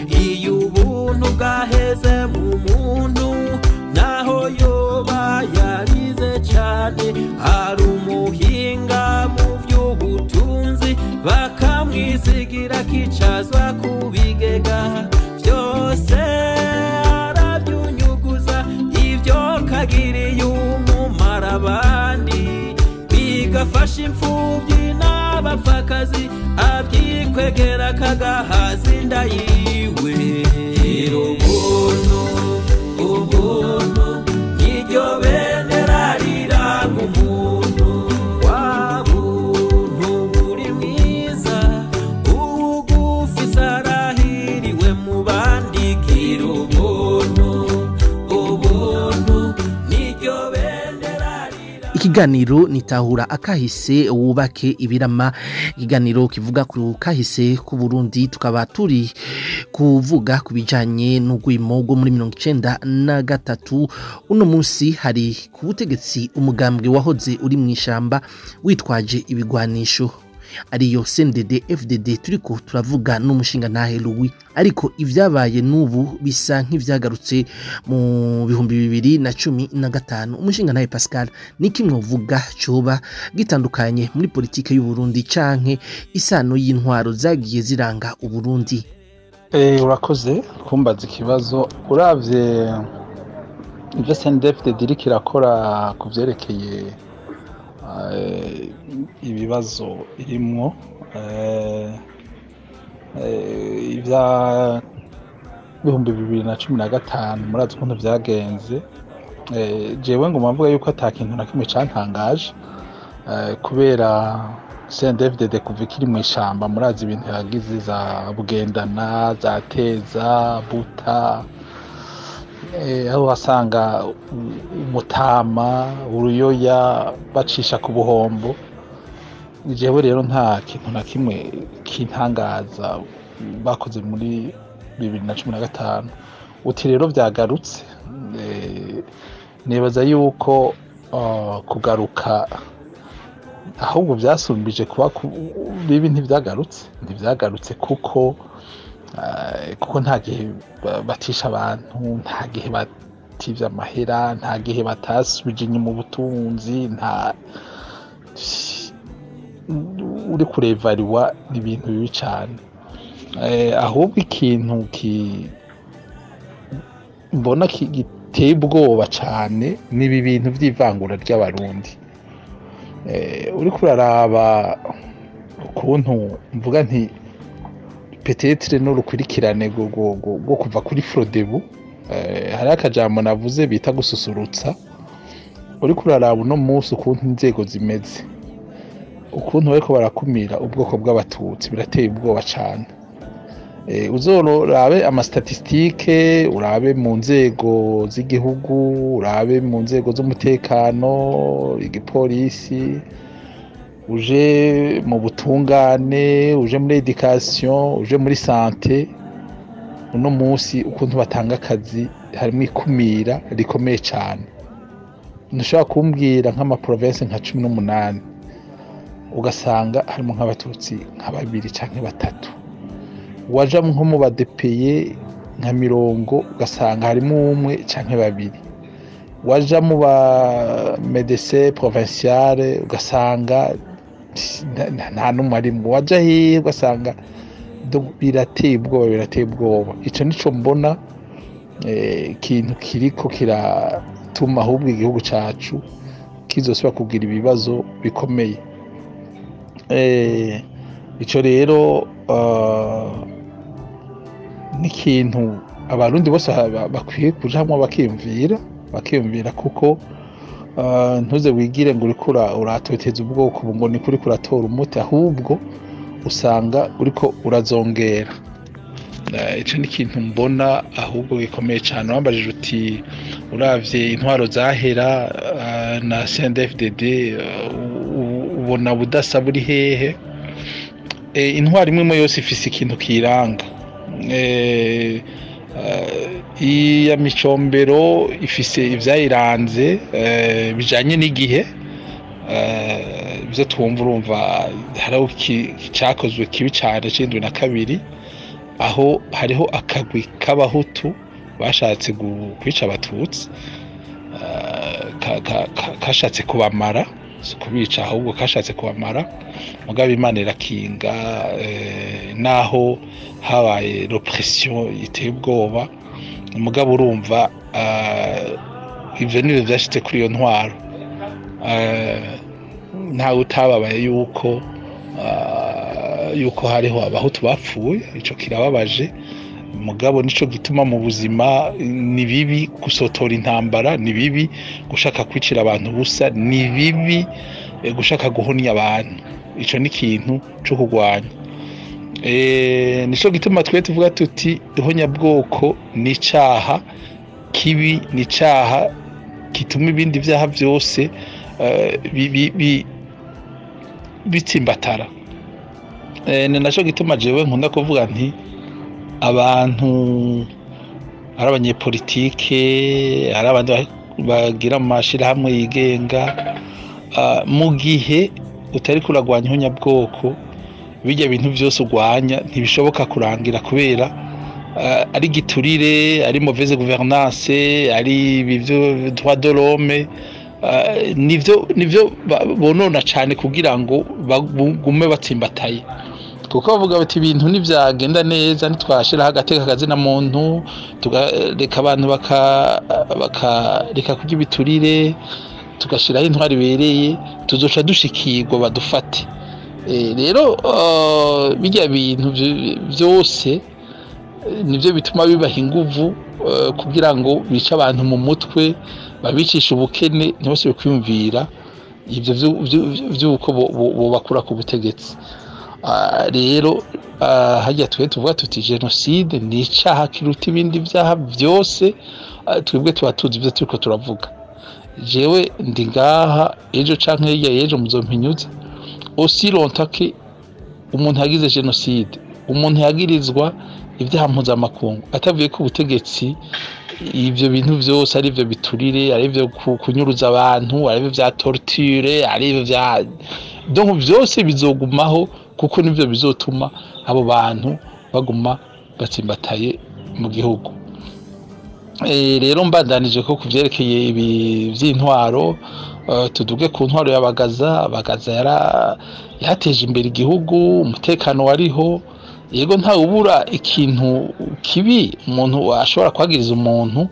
Iyo ubuntu bwaheze mu muntu, naho yoba yarize cyane, ari umuhinga mu by'ubutunzi, bakamwisigira kicazwa ku bigega byose arabyunyuguza. Ibyo kagiriye umumaro abandi, bigafasha imfubyi n'abapfakazi, abyikwegera kagahaza inda yiwe. Ubuntu, ubuntu niryo bendera riranga umuntu. Wa buntu buri mwiza, uwugufise arahiriwe mu bandi. Gira ubuntu, ubuntu niryo bendera riranga. Ikiganiro nitahura akahise wubake ibirama, ikiganiro kivuga ku kahise ku Burundi. Tukaba turi kuvuga ku bijanye n'ugwimo rwo muri 93. Uno munsi hari ku butegetsi umugambwe wahoze uri mu ishamba witwaje ibigwanisho, ariyo CNDD FDD. Turiko turavuga n'umushinga ntahe Louis, ariko ivyabaye n'ubu bisa nk'ivyagarutse mu 2015. Umushinga ntahe Pascal, ni kimwe uvuga coba gitandukanye muri politike y'u Burundi canke isano y'intwaro zagiye ziranga u Burundi? Urakoze kumbaza ikibazo. Uravye ivyo CNDD FDD iriko irakora ku vyerekeye ibibazo irimwo, ivya 2015, murazi ukuntu vyagenze. Jewe nguma mvuga yuko ata kintu na kimwe cantangaje, kubera CNDD-FDD kuva ikiri mu ishamba, murazi ibintu yagize za Bugendana, za Teza, Buta, aho wasanga umutama uruyoya bacisha ku buhombo. Jewe rero nta kintu na kimwe kintangaza bakoze muri 2015. Uti rero vyagarutse, nibaza yuko kugaruka ahubwo vyasumbije kuba bibi. Ntivyagarutse kuko nta gihe batisha abantu, nta gihe bativye amahera, nta gihe batasubije inyuma ubutunzi, nta uri kurevariwa n'ibintu bibi cane. Ahubwo ikintu mbona giteye ubwoba cane n'ibi bintu vy'ivangura ry'Abarundi. Uri kuraraba ukuntu mvuga nti peut-être n'urukurikirane rwo kuva kuri Frodebu, hari akajambo navuze bita gususurutsa. Uri kuraraba uno munsi ukuntu inzego zimeze, ukuntu bariko barakumira ubwoko bw'Abatutsi, birateye ubwoba cane. Uzorabe amastatistike, urabe mu nzego z'igihugu, urabe mu nzego z'umutekano, igipolisi, uje mu butungane, uje muri education, uje muri santé, uno munsi ukuntu batanga akazi harimo ikumira rikomeye cane. Ntushobora kumbwira nk'ama province nka 18 ugasanga harimo nk'Abatutsi nka babiri canke batatu, waja nko mu badepeye nka 20 ugasanga harimo umwe canke babiri, waja mu ba médecin provincial ugasanga nta n'umwe arimwo, waja hehe ugasanga birateye ubwoba, birateye ubwoba. Ico nico mbona ikintu kiriko kiratuma ahubwo igihugu cacu kizosubira kugira ibibazo bikomeye. Ico rero n'ikintu Abarundi bose bakwiye kuja hamwe bakiyumvira, kuko ntuze wigire ngo uriko uratoteza ubwoko ngo niko uriko uratora umuti, ahubwo usanga uriko urazongera. Ico ni ikintu mbona ahubwo gikomeye cane. Wambajije uti uravye intwaro zahera na CNDD-FDD ubona budasa buri hehe? Intwaro imwe yose ifise ikintu kiranga. Iya Micombero ifise ivyayiranze bijanye n'igihe, ivyo twumva urumva hariho icakozwe kibi cane c'72, aho hariho akagwi k'Abahutu bashatse kwica Abatutsi, kashatse kubamara, si kubica ahubwo kashatse kubamara, mugabo Imana irakinga, naho habaye répression iteye ubwoba, mugabo urumva ivyo nivyo vyashitse kuri iyo ntwaro. Ntawe utababaye yuko hariho Abahutu bapfuye, ico kirababaje, mugabo nico gituma mu buzima ni bibi gusotora intambara, ni bibi gushaka kwicira abantu busa, ni bibi gushaka guhonya abantu. Ico ni ikintu co kurwanya. Nico gituma twe tuvuga tuti ihonyabwoko ni icaha kibi, ni icaha gituma ibindi vyaha vyose bitsimbatara. Ni naco gituma jewe nkunda kuvuga nti abantu ari abanyepolitike, ari abandi bagira mu mashirahamwe yigenga, mu gihe utari kuragwanya ihonyabwoko, bijya bintu vyose urwanya ntibishoboka kurangira, kubera ari giturire, ari mauvaise gouvernance, ari ibivyo droit de l'homme, nivyo bonona cane kugira ngo bagume batsimbataye, kuko bavuga bati ibintu ntivyagenda neza ntitwashiraho agateka kazina muntu, tukareka abantu bakareka kurya ibiturire, tugashiraho intwari ibereye, tuzoca dushikirwa badufate. Rero bijya bintu vyose nivyo bituma bibaha inguvu kugira ngo bice abantu mu mutwe, babicisha ubukene, ntibasubire kwiyumvira Ivyo vy'uko bobakura ku butegetsi. Rero hajya twe tuvuga tuti jenoside ni icaha kiruta ibindi vyaha vyose. Twebwe tuba tuzi ivyo turiko turavuga. Jewe ndi ngaha, ejo canke hirya y'ejo muzompinyuza. Aussi longtemps que umuntu yagize jenoside, umuntu yagirizwa ibyaha mpuzamakungu atavuye ku butegetsi, ivyo bintu vyose, ari ivyo biturire, ari ivyo kunyuruza abantu, ari ivyo vya torture, ari ivyo vya, donc vyose bizogumaho, kuko nivyo bizotuma abo bantu baguma batsimbataye mu gihugu. Rero mbandanije ko kuvyerekeye ibi vy'intwaro, tuduge ku ntwaro y'Abagaza. Bagaza yateje imbere igihugu, umutekano wariho. Yego, nta ubura ikintu kibi umuntu ashobora kwagiriza umuntu,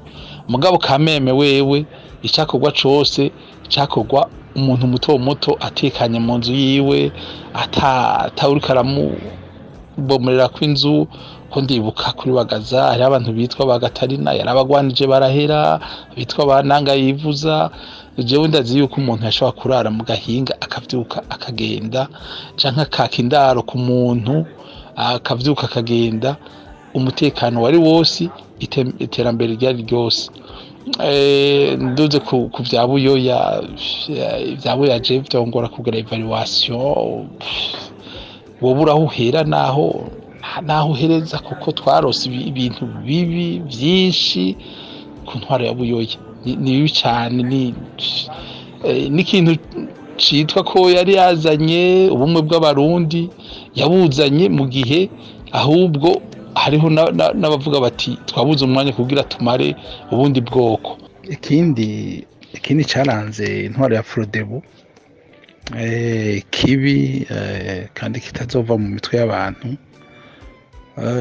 mugabo kameme wewe icakorwa cose cakorwa umuntu muto muto atekanye mu nzu yiwe, atawuriko aramubomorera kw'inzu. Ko ndibuka kuri Bagaza hariho abantu bitwa ba Gatarina yarabagwanije barahera, bitwa ba Nanga yivuza. Jewe ndazi yuko umuntu yashobora kurara mu gahinga akavyuka akagenda, canke akaka indaro ku muntu akavyuka akagenda. Umutekano wari wose, iterambere ryari ryose. Nduze ku vya Buyoya, ivya Buyoya je vyongora kugira évaluation, wobura aho uhera naho uhereza, kuko twarose ibintu bibi vyinshi ku ntwaro ya Buyoya. Ni bibi cane, ni n'ikintu citwa ko yari yazanye ubumwe bw'Abarundi, yabuzanye mu gihe ahubwo hariho n'abavuga bati twabuze umwanya kugira tumare ubundi bwoko. Ikindi caranze intwaro ya Frodebu kibi kandi kitazova mu mitwe y'abantu,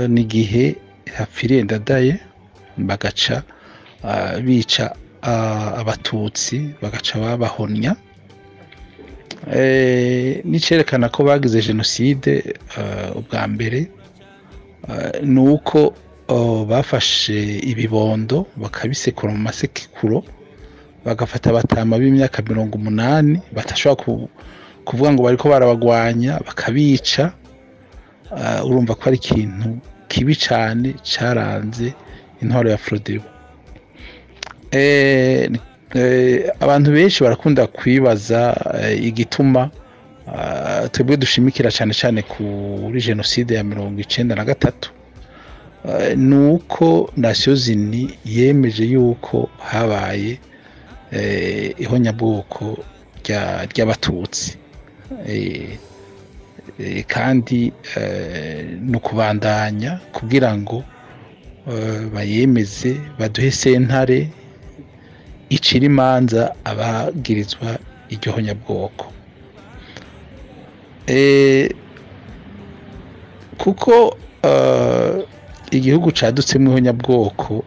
ni igihe hapfiriye Ndadaye, bagaca bica Abatutsi, bagaca babahonya. Nicerekana ko bagize jenoside ubwa mbere ni uko bafashe ibibondo bakabisekura mu masekuro, bagafata abatama b'imyaka 80 batashobora kuvuga ngo bariko barabagwanya, bakabica. Urumva ko ari ikintu kibi cane caranze intwaro ya Frodebu. Abantu benshi barakunda kwibaza igituma twebwe dushimikira cane cane kuri jenoside ya 93. Nuko Nations Unies yemeje yuko habaye ihonyabwoko ry'Abatutsi, kandi no kubandanya kugira ngo bayemeze, baduhe sentare icira imanza abagirizwa iryo honyabwoko, kuko igihugu cadutsemwo ihonyabwoko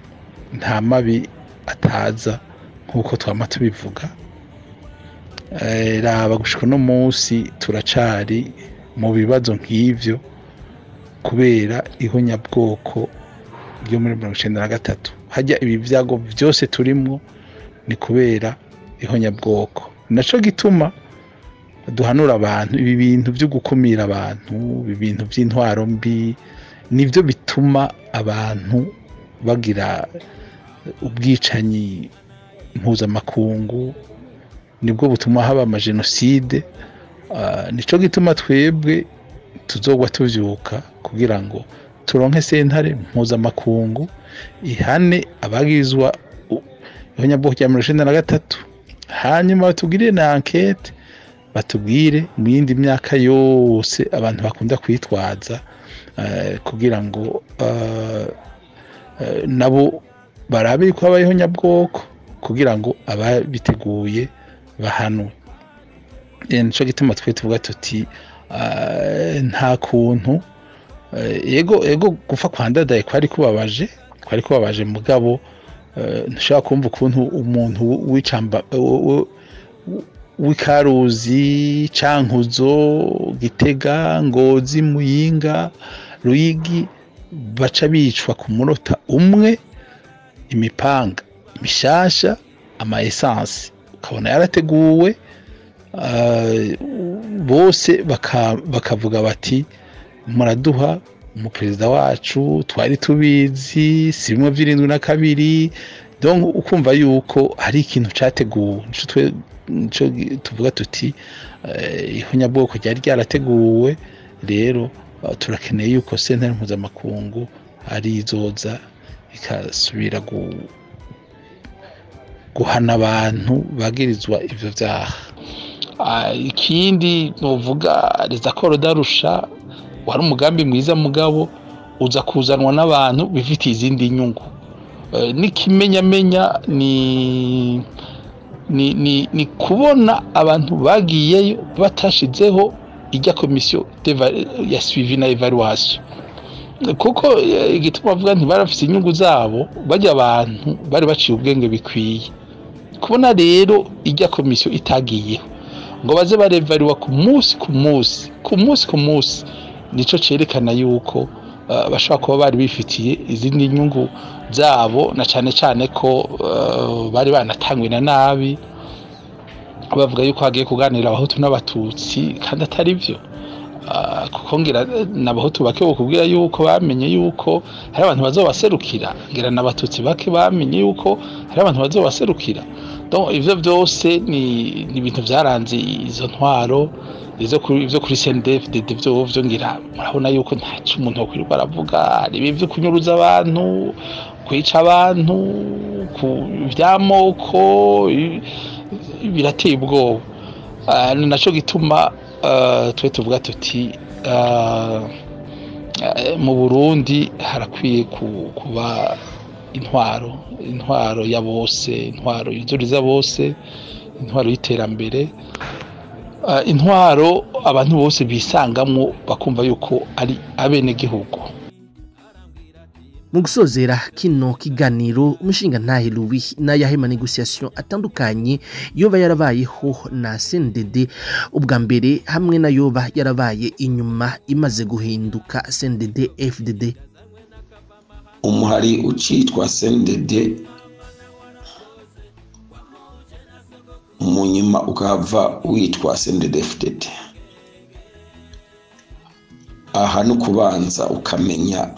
nta mabi ataza, nk'uko twama tubivuga. Raba gushika uno munsi turacari mu bibazo nk'ivyo kubera ihonyabwoko ryo muri 93. Hajya ibi vyago vyose turimwo ni kubera ihonyabwoko. Naco gituma duhanura abantu ibi bintu vyo gukumira abantu, ibi bintu vy'intwaro mbi, nivyo bituma abantu bagira ubwicanyi mpuzamakungu, nibwo butuma haba amajenoside. Nico gituma twebwe tuzogwa tuvyuka kugira ngo turonke sentare mpuzamakungu ihane abagirizwa ihonyabwoko rya 93, hanyuma batugirire na enquête, batubwire mu yindi myaka yose abantu bakunda kwitwaza, kugira ngo nabo barabe ko habayeho nyabwoko, kugira ngo ababiteguye bahanwe. Nico gituma twe tuvuga tuti nta kuntu, ego gupfa kwa Ndadaye kwari kubabaje, mugabo ntushobora kumva ukuntu umuntu w'icamba w'Ikaruzi, Cankuzo, Gitega, Ngozi, Muyinga, Ruyigi baca bicwa ku munota umwe, imipanga mishasha, ama essence ukabona yarateguwe, Bose bakavuga bati muraduha umuperezida wacu, twari tubizi, si bimwe 72. Donc ukumva yuko hari ikintu categuwe. Nico tuvuga tuti ihonyabwoko ryari ryarateguwe. Rero turakeneye yuko sentare mpuzamakungu ari izoza ikasubira guhana abantu bagirizwa ivyo vyaha. Ikindi novuga, les accords d'Arusha wari umugambi mwiza, mugabo uza kuzanwa n'abantu bifitiye izindi nyungu. N'ikimenyamenya ni kubona abantu bagiyeyo batashizeho ijya komisiyo ya suivi na évaluation, kuko igituma bavuga ntibarafise inyungu zabo, bajya abantu bari baciye ubwenge bikwiye. Kubona rero ijya komisiyo itagiyeho ngo baze barevariwa ku munsi ku munsi, ku munsi ku munsi, nico cerekana yuko bashobora kuba bari bifitiye izindi nyungu zabo, na cane cane ko bari banatangwe na nabi, bavuga yuko hagiye kuganira Abahutu n'Abatutsi kandi atari byo, kuko ngira n'Abahutu bake bokubwira yuko bamenye yuko hari abantu bazobaserukira, ngira n'Abatutsi bake bamenye yuko hari abantu bazobaserukira. Donc ivyo byose ni ibintu vyaranze izo ntwaro. Ivyo kuri CNDD-FDD vyo ngira murabona yuko ntaco umuntu wokwirirwa aravuga. Hari ibintu vyo kunyuruza abantu, kwica abantu, ku vy'amoko, birateye ubwoba. Ni naco gituma twe tuvuga tuti mu Burundi harakwiye kuba intwaro ya bose, intwaro yuzuriza bose, intwaro y'iterambere, intwaro abantu bose bisangamwo bakumva yuko ari abenegihugu. Mu gusozera kino kiganiro, umushinga ntahe Louis n'ayahe ma négociation atandukanye yoba yarabayeho na CNDD ubwa mbere, hamwe na yoba yarabaye inyuma imaze guhinduka CNDD FDD? Umuhari ucitwa CNDD mu nyuma ukahava witwa CNDD FDD, aha no kubanza ukamenya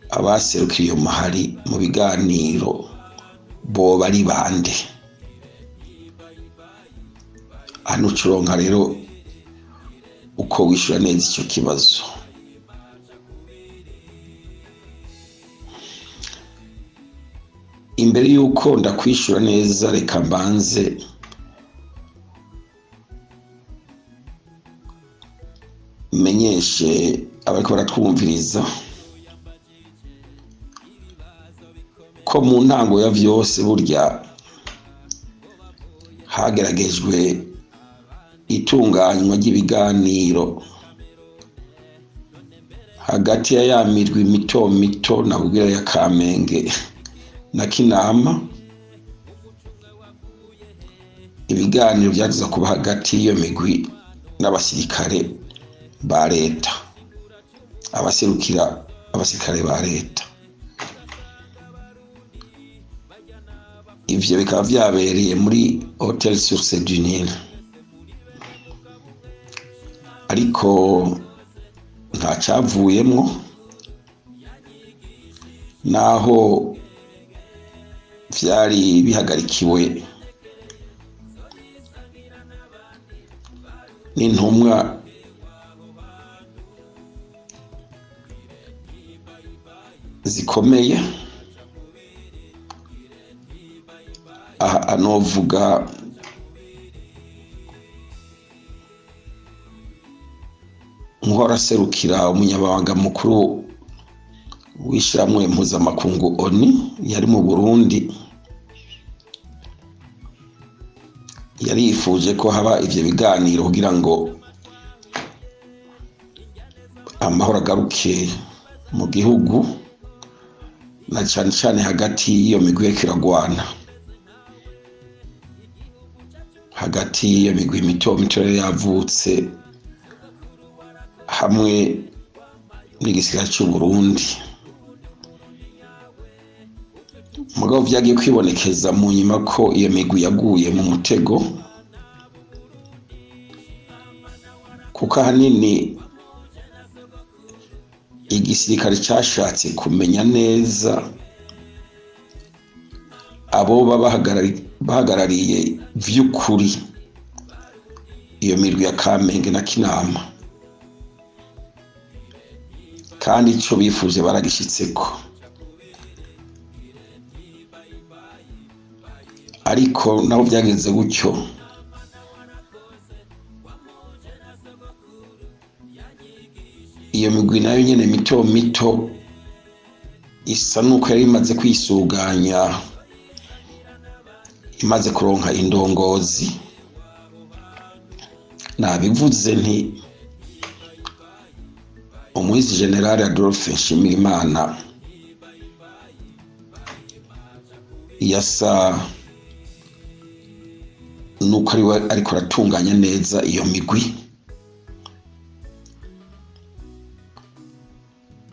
abaserukiye iyo mahari mu biganiro boba ari bande. Hano ucuronka rero uko wishura neza icyo kibazo. Imbere yuko ndakwishura neza, reka mbanze menyeshe abariko baratwumviriza ko mu ntango ya vyose burya hageragejwe itunganywa ry'ibiganiro hagati ya ya mirwi mito mito nakubwira ya Kamenge na Kinama. Ibiganiro byagize kuba hagati y'iyo migwi n'abasirikare ba leta, abaserukira abasirikare ba leta. Ivyo bikaba vyabereye muri Hotel Source du Nil, ariko nta cavuyemwo, naho vyari bihagarikiwe n'intumwa zikomeye. Aha anovuga nk'uwaraserukira umunyabanga mukuru w'ishyirahamwe mpuzamakungu ONU yari mu Burundi, yari yifuje ko haba ivyo biganiro kugira ngo amahoro agaruke mu gihugu, na cane cane hagati y'iyo migwi iriko iragwana, hagati y'iyo migwi mito mito yari yavutse hamwe n'igisirikare c'u Burundi. Mugabo vyagiye kwibonekeza mu nyuma ko iyo migwi yaguye mu mutego, Kuko ahanini igisirikare cyashatse kumenya neza abo bahagarariye vy'ukuri iyo mirwi ya Kamenge na Kinama, kandi ico bifuje baragishitseko. Ariko naho byagenze gutyo, iyo migwi nayo nyene mito mito isa nuko yari imaze kwisuganya, imaze kuronka indongozi. Nabivuze nti umuhizi General Adolphe Nshimirimana yasa nuko ariwe ariko aratunganya neza iyo migwi.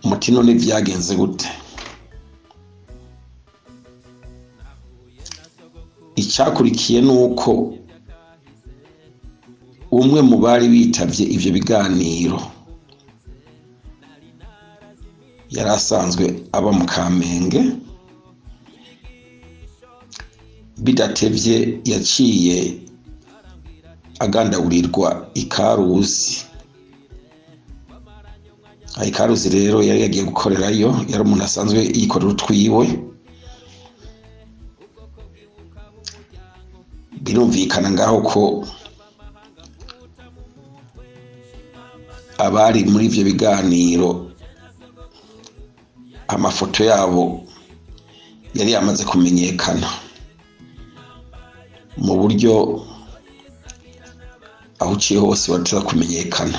Muti none vyagenze gute? Icyakurikiye nuko umwe mu bari bitavye ivyo biganiro yari asanzwe aba mu Kamenge, bidatevye yaciye agandagurirwa Ikaruzi. Ikaruzi rero yari yagiye gukorerayo, yari umuntu asanzwe yikorera utwiwe. Birumvikana ngaho ko abari muri ivyo biganiro amafoto yabo yari yamaze kumenyekana mu buryo aho uciye hose bateza kumenyekana.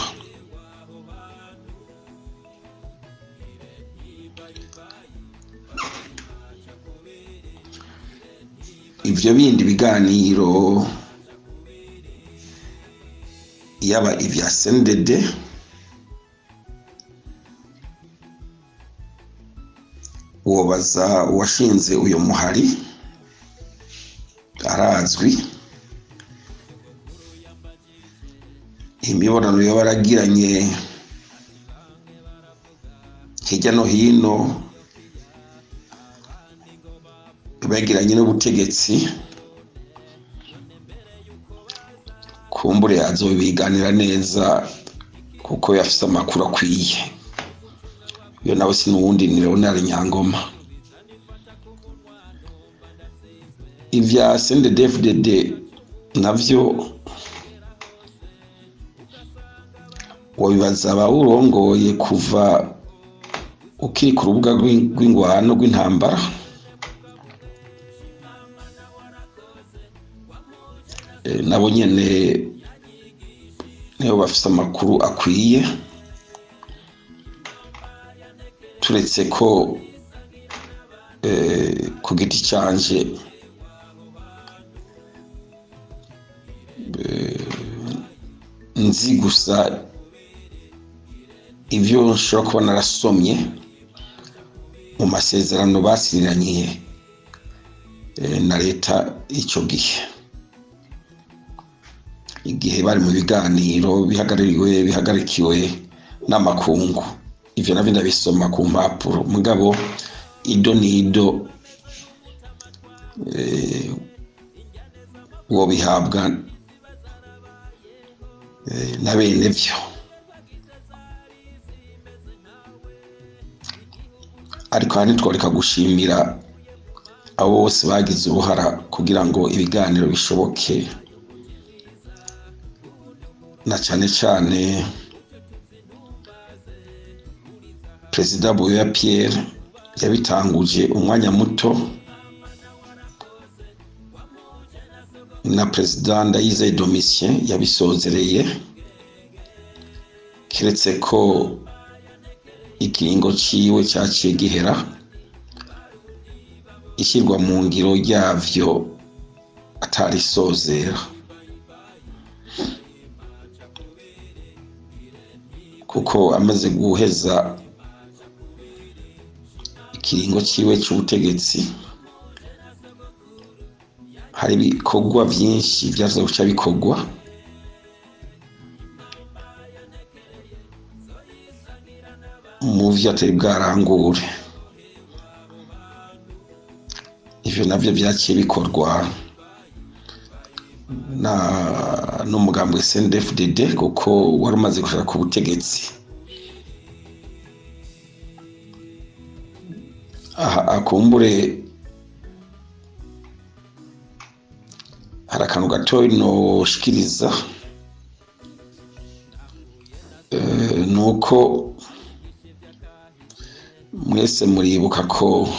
Ivyo bindi biganiro yaba ivya CNDD wobaza uwashinze uyo muhari arazwi, imibonano yo baragiranye hirya no hino bagiranye n'ubutegetsi, kumbure azobiganira neza kuko yafise amakuru akwiye. Iyo nawe sinuwundi ni Leonard Nyangoma. Ivya CNDD-FDD navyo wabibaza abawurongoye kuva ukiri ku rubuga rw'ingwano rw'intambara. Nabo nyene nibo bafise amakuru akwiye, turetse ko ku giti canje nzi gusa ivyo nshobora kuba narasomye mu masezerano basinyiranye na leta ico gihe, igihe bari mu biganiro bihagarikiwe n'amakungu. Ivyo navyo ndabisoma ku mpapuro, mugabo ido nido uwo bihabwa na bene vyo. Ariko aha ntitworeka gushimira abo bose bagize uruhara kugira ngo ibiganiro bishoboke, na cane cane Perezida Buyoya Pierre yabitanguje umwanya muto, na Perezida Ndayizeye Domitien yabisozereye, kiretse ko ikiringo ciwe caciye gihera ishyirwa mu ngiro ryavyo atarisozera, kuko amaze guheza ikiringo ciwe c'ubutegetsi hari ibikorwa vyinshi vyaza guca bikorwa. mu vyo atari bwarangure. Ivyo navyo vyaciye bikorwa na n'umugambi CNDD-FDD kuko wari umaze gushaka ku butegetsi. Aha akumbure hari akantu gatoyi noshikiriza, nuko mwese muribuka ko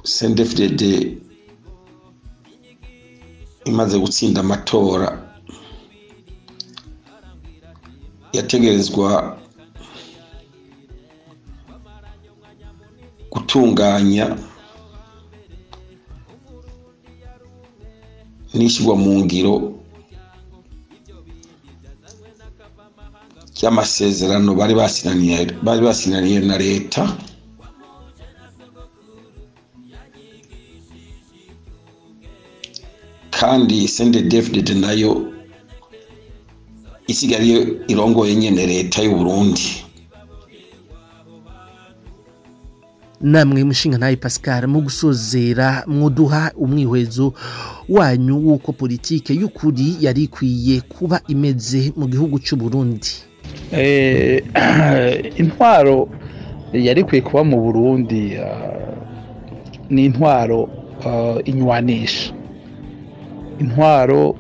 CNDD-FDD imaze gutsinda amatora yategerezwa gutunganya n'ishyirwa mu ngiro ry'amasezerano bari basinaniye na leta. Kandi CNDD-FDD nayo isigariye irongoye nyene leta y'u Burundi. Namwe mushinga naye Pascal, mu gusozera mwoduha umwihwezo wanyu wuko politike y'ukuri yari ikwiye kuba imeze mu gihugu cy'u Burundi. Intwaro yari ikwiye kuba mu Burundi ni intwaro inywanisha, intwaro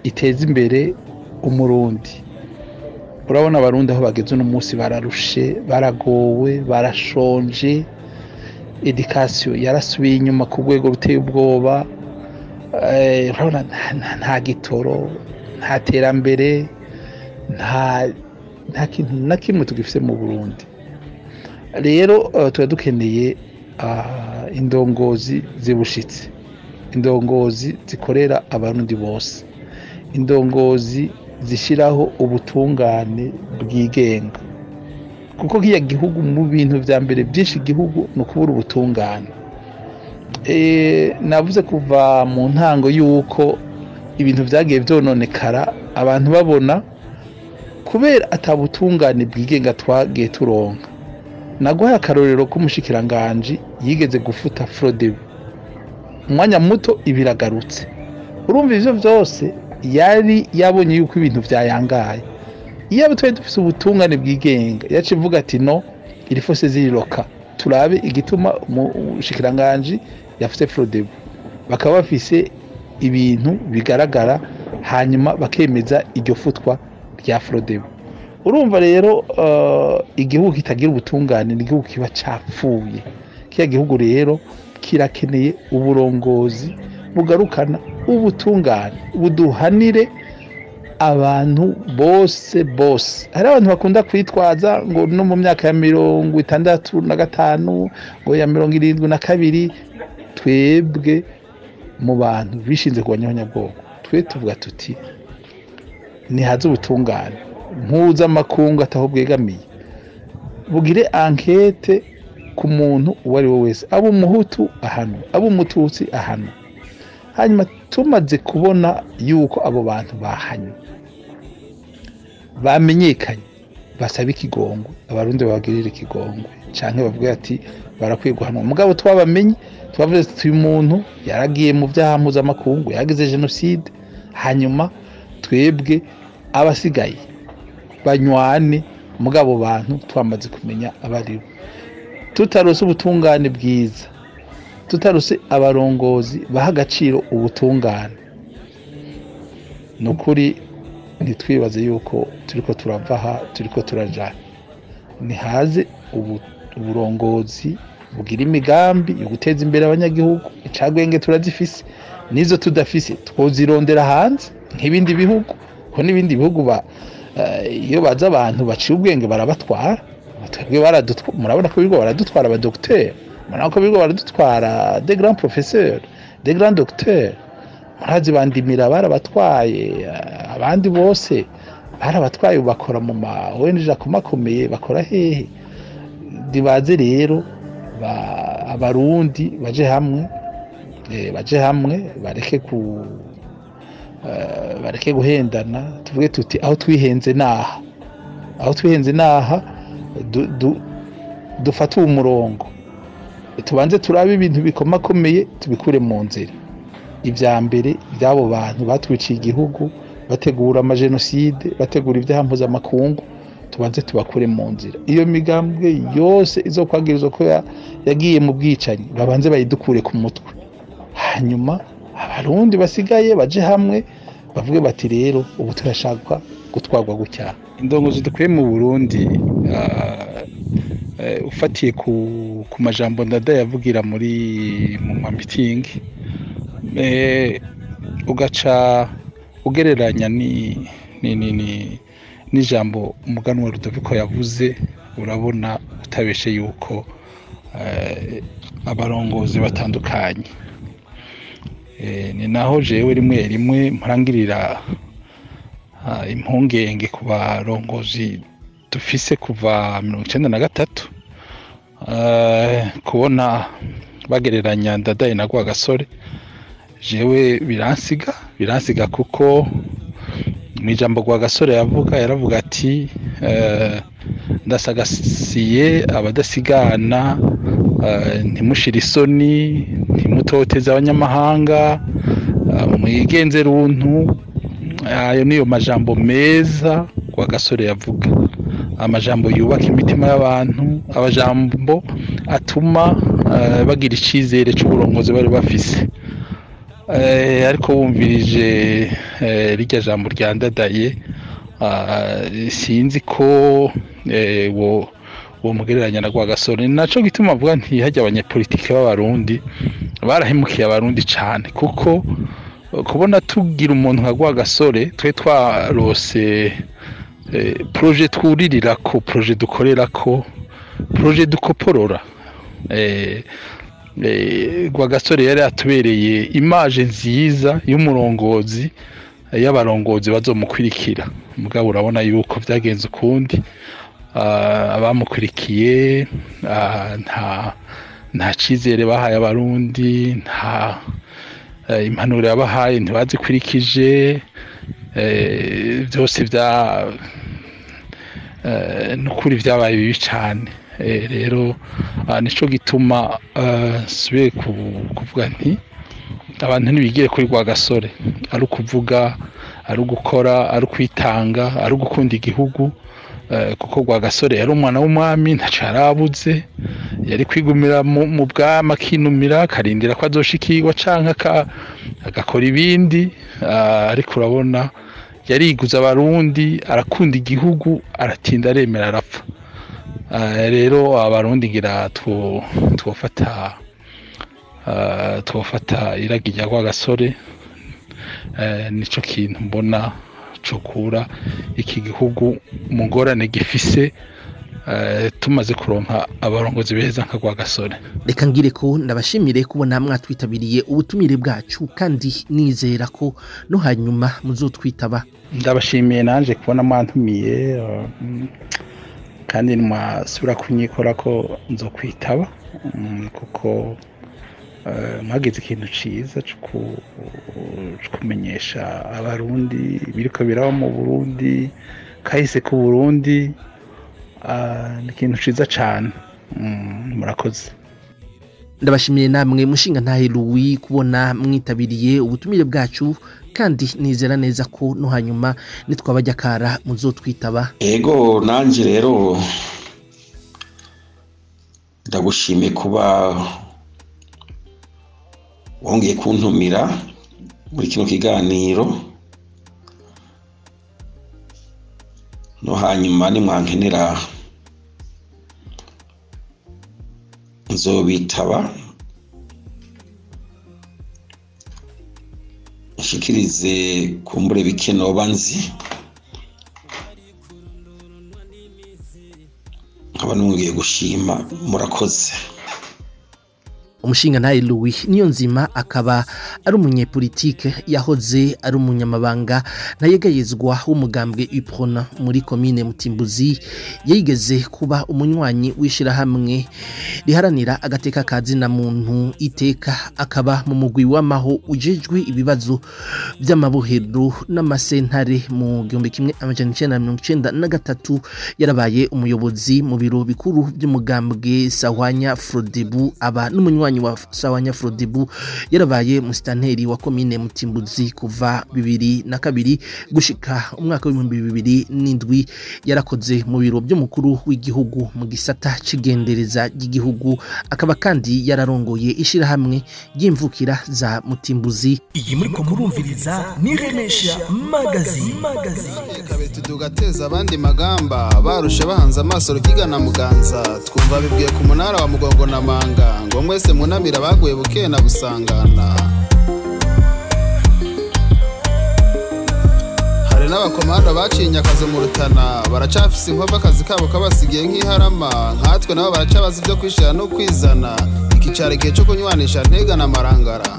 iteza imbere umurundi. Urabona abarundi aho bageze uno munsi bararushe, baragowe, barashonje, education yarasubiye inyuma ku rwego ruteye ubwoba. Urabona nta gitoro, nta terambere, nta kintu na kimwe tugifise mu Burundi. Rero tuba dukeneye indongozi zibushitse, indongozi zikorera abarundi bose, indongozi zishiraho ubutungane bwigenga, kuko kiya gihugu mu bintu vya mbere byinshi gihugu no kubura ubutungane. Navuze kuva mu ntango yuko ibintu vyagiye vyononekara abantu babona kubera atabutungane bwigenga twagiye turonka. Naguhaye akarorero k'umushikiranganji yigeze gufuta Frodebu umwanya muto ibiragarutse. Urumva ivyo vyose yari yabonye yuko ibintu vyayangaye. Iyo twari dufise ubutungane bwigenga yaciye ivuga ati no iri fose ziriroka, turabe igituma umushikiranganji yafuse Frodebu, bakaba bafise ibintu bigaragara hanyuma bakemeza iryo futwa rya Frodebu. Urumva rero igihugu kitagira ubutungane ni igihugu kiba capfuye. Kiya gihugu rero kirakeneye uburongozi bugarukana ubutungane, buduhanire abantu bose bose. Hari abantu bakunda kwitwaza ngo no mu myaka ya 65 ngo ya 72, twebwe mu bantu bishinze kurwanya abanyabwoko twe tuvuga tuti nihaze ubutungane mpuzamakungu ataho bwegamiye, bugire enquête ku muntu uwo ari we wese, abo umuhutu ahanwe, abo umututsi ahanwe. Hanyuma tumaze kubona yuko abo bantu bahanywe bamenyekanye, basaba ikigongwe, abarundi babagirira ikigongwe canke bavuga ati barakwiye guhanwa. Mugabo twabamenye, twavuze tuti uyu muntu yaragiye mu vyaha mpuzamakungu, yagize genocide, hanyuma twebwe abasigaye banywane mugabo bantu twamaze kumenya abaribo. Tutarose ubutungane bwiza, tutarose abarongozi baha agaciro ubutungane, nukuri ntitwibaze yuko turiko turava aha turiko turajana. Nihaze uburongozi bugira imigambi yo guteza imbere abanyagihugu. Icagwenge turazifise, nizo tudafise twozirondera hanze nk'ibindi bihugu, ko n'ibindi bihugu iyo baza abantu baciye ubwenge barabatwara. Twebwe murabona ko bigo baradutwara abadocteur, murabona ko bigo baradutwara des grands professeurs, des grands docteurs, murazi bandimira barabatwaye, abandi bose barabatwaye, bakora mu ma ONG akomakomeye, bakora hehe? Dibaze rero abarundi baje hamwe, baje hamwe bareke Bareke guhendana, tuvuge tuti aho twihenze naha, aho twihenze naha, dufate uwo murongo, tubanze turabe ibintu bikomakomeye tubikure mu nzira. Ibya mbere by'abo bantu batwiciye igihugu, bategura amajenoside, bategura ibyaha mpuzamakungu, tubanze tubakure mu nzira. Iyo migambwe yose izokwagirizwa ko yagiye mu bwicanyi, babanze bayidukure ku mutwe, hanyuma abarundi basigaye baje hamwe bavuge bati rero ubu turashaka gutwarwa gutya. Indongozi dukwiye mu Burundi, ufatiye ku majambo Ndadaye yavugira muri mu ma meeting, ugaca ugereranya ni ni ni ni n'ijambo umuganwa Rudoviko yavuze, urabona utabeshe yuko abarongozi batandukanye. Ni naho jewe rimwe rimwe mparangirira impungenge ku barongozi dufise kuva 1993, kubona bagereranya Ndadaye na Rwagasore, jewe biransiga kuko mu ijambo Rwagasore yavuga, yaravuga ati ndasagasiye abadasigana, ntimushire isoni, ntimutoteze abanyamahanga, mwigenze runtu. Ayo niyo majambo meza Rwagasore yavuga, amajambo yubaka imitima y'abantu, amajambo atuma bagira icizere c'uburongozi bari bafise. Ariko wumvirije rirya jambo rya Ndadaye, sinzi ko wo mugereranya na Rwagasore. Naco gituma avuga nti hajya abanyepolitike b'abarundi barahemukiye abarundi cane, kuko kubona tugira umuntu nka Rwagasore, twe twarose projet twuririrako, projet dukorerako, projet dukoporora. Rwagasore yari atubereye image nziza y'umurongozi, y'abarongozi bazomukwirikira. Mugabo urabona yuko vyagenze ukundi, abamukurikiye nta cizere bahaye abarundi, nta impanuro yabahaye ntibazikurikije, byose bya nukuri vyabaye bibi cane. Rero nico gituma subiye kuvuga nti abantu ntibigire kuri Rwagasore, ari ukuvuga, ari ugukora, ari ukwitanga, ari ugukunda igihugu, kuko Rwagasore yari umwana w'umwami, ntaco yarabuze, yari kwigumira mu bwami akinumira, akarindira ko azoshikirwa canke agakora ibindi, ariko urabona yariguza abarundi, arakunda igihugu, aratinda aremera arapfa. Rero abarundi ngira twofata iragi rya Rwagasore, nico kintu mbona cokura iki gihugu mu ngorane gifise, tumaze kuronka abarongozi beza nka Rwagasore. Reka ngire ko ndabashimire kubona mwatwitabiriye ubutumire bwacu, kandi nizera ko no hanyuma muzotwitaba. Ndabashimiye nanje kubona mwantumiye, kandi mwasubira kunyikora ko nzokwitaba, kuko mwagize ikintu ciza co kumenyesha abarundi biriko biraba mu Burundi, kahise ku Burundi, ni ikintu ciza cane. Murakoze. Ndabashimiye namwe mushinga ntahe Louis kubona mwitabiriye ubutumire bwacu, kandi nizera neza ko no hanyuma nitwabajya kara muzotwitaba. Ego nanje rero ndagushimiye kuba wongeye kuntumira muri kino kiganiro, no hanyuma nimwankenera nzobitaba, nshikirize kumbure bike noba nzi, nkaba nongeye gushima. Murakoze. Umushinga ntaye Louis Niyonzima akaba ari umunyepolitike yahoze ari umunyamabanga ntayegayezwa w'umugambwe UPRONA muri komine Mutimbuzi. Yigeze kuba umunywanyi w'ishirahamwe riharanira agateka kazina muntu iteka, akaba mu mugwi w'amaho ujejwe ibibazo by'amabohero n'amasentare mu 1993. Yarabaye umuyobozi mu biro bikuru by'umugambwe Sahwanya Frodebu, aba n'umunywanyi wa Sahwanya Frodebu. Yarabaye musitanteri wa komine Mutimbuzi kuva 2002 gushika umwaka w'ibihumbi 2007. Yarakoze mu biro by'umukuru w'igihugu mu gisata cigendereza ry'igihugu, akaba kandi yararongoye ishirahamwe ry'imvukira za Mutimbuzi. Iyi muri ko murumviriza ni Remesha Magazine. Tugateza abandi magamba barushe bahanze amaso rukigana muganza, twumva bibwiye ku munara wa Mugongo na Manga ngo mwese munamira baguye buke na busangana. Hari n'abakomanda baciye inyakazo mu Rutana baracafise inkovu, akazi kabo kabasigiye nk'iharama, nkatwe nabo baracabaza ibyo kwishira no kwizana. Iki cari igihe co kunywanisha Ntega na Marangara.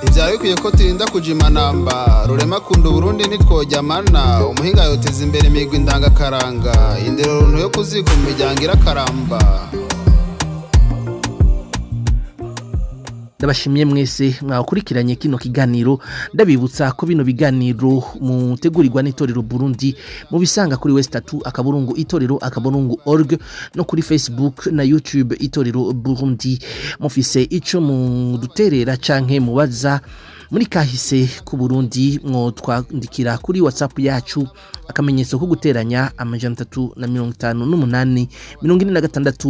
Ivyari bikwiye ko turinda kujimanamba rurema kunda Burundi ntitwojyamana. Umuhinga yoteza imbere imigwi ndangakaranga, indero runtu yo kuzika mu miryango irakaramba. Ndabashimiye mwese mwakurikiranye kino kiganiro. Ndabibutsa ko bino biganiro mutegurirwa n'itorero Burundi mubisanga kuri West 3 akaburungu itorero akaburungu org no kuri Facebook na YouTube itorero Burundi. Mufise ico muduterera canke mubaza muri kahise ku Burundi, mwo twandikira kuri WhatsApp yacu akamenyetso ko guteranya 358 46 89 67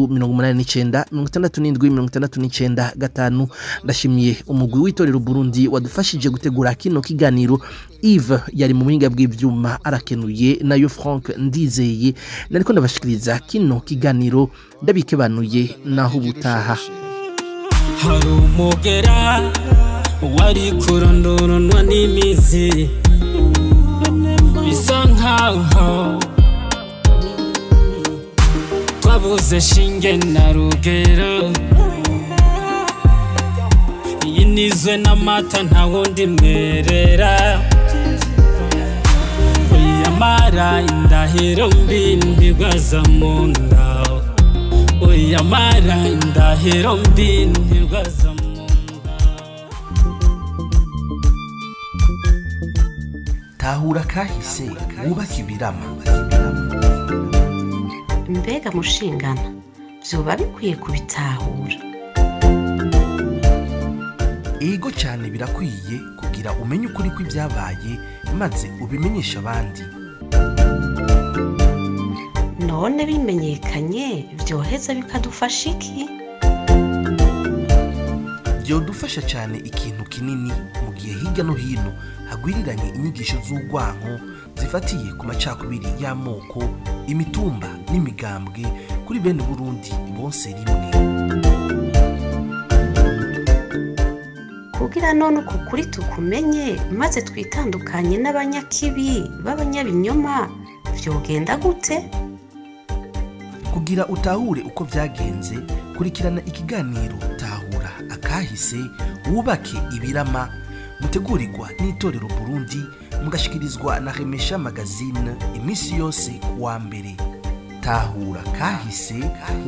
69 5. Ndashimiye umugwi w'itorero Burundi wadufashije gutegura kino kiganiro. Yves yari mu buhinga bw'ivyuma arakenuye, nayo Frank Ndizeye nariko ndabashikiriza kino kiganiro. Ndabikebanuye naho ubutaha. Hari umugera wari kurondorwa n'imizi, bisa nkaho twabuze shinge na rugero. Iyi nizwe n'amata nta wundi mwerera, uyamara indahiro mbi ntirwaza mu nda, uyamara indahiro mbi ntirwaza mu nda. Tahura kahise wubake ibirama. Mbega mushingana vyoba bikwiye kubitahura? Ego cyane, birakwiye kugira umenye ukuri kw'ibyabaye maze ubimenyesha abandi. None bimenyekanye vyoheza bikadufasha iki? Byodufasha cyane ikintu kinini mu gihe hirya no hino hagwiriranye inyigisho z'urwanko zifatiye ku macakubiri y'amoko, imitumba n'imigambwe kuri bene Burundi bose rimwe. Kugira none uku kuri tukumenye maze twitandukanye n'abanyakibi b'abanyabinyoma vyogenda gute? Kugira utahure uko vyagenze, kurikirana ikiganiro Tahura akahise wubake ibirama, mutegurirwa n'itorero Burundi, mugashikirizwa na Remesha Magazine imisi yose kuwa mbere. Tahura kahise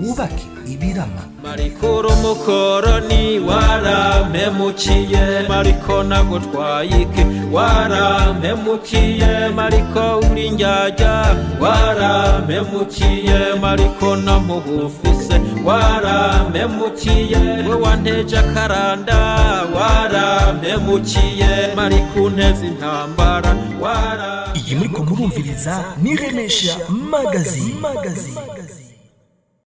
wubake ibirama. Mariko mukoroni warampemukiye, Mariko nagutwaye iki warampemukiye, Mariko uri njyajya warampemukiye, Mariko namuhufise warampemukiye, we wanteje akaranda warampemukiye, Mariko unteze intambara wara. Iyi muri ko murumviriza ni Remesha Magazine.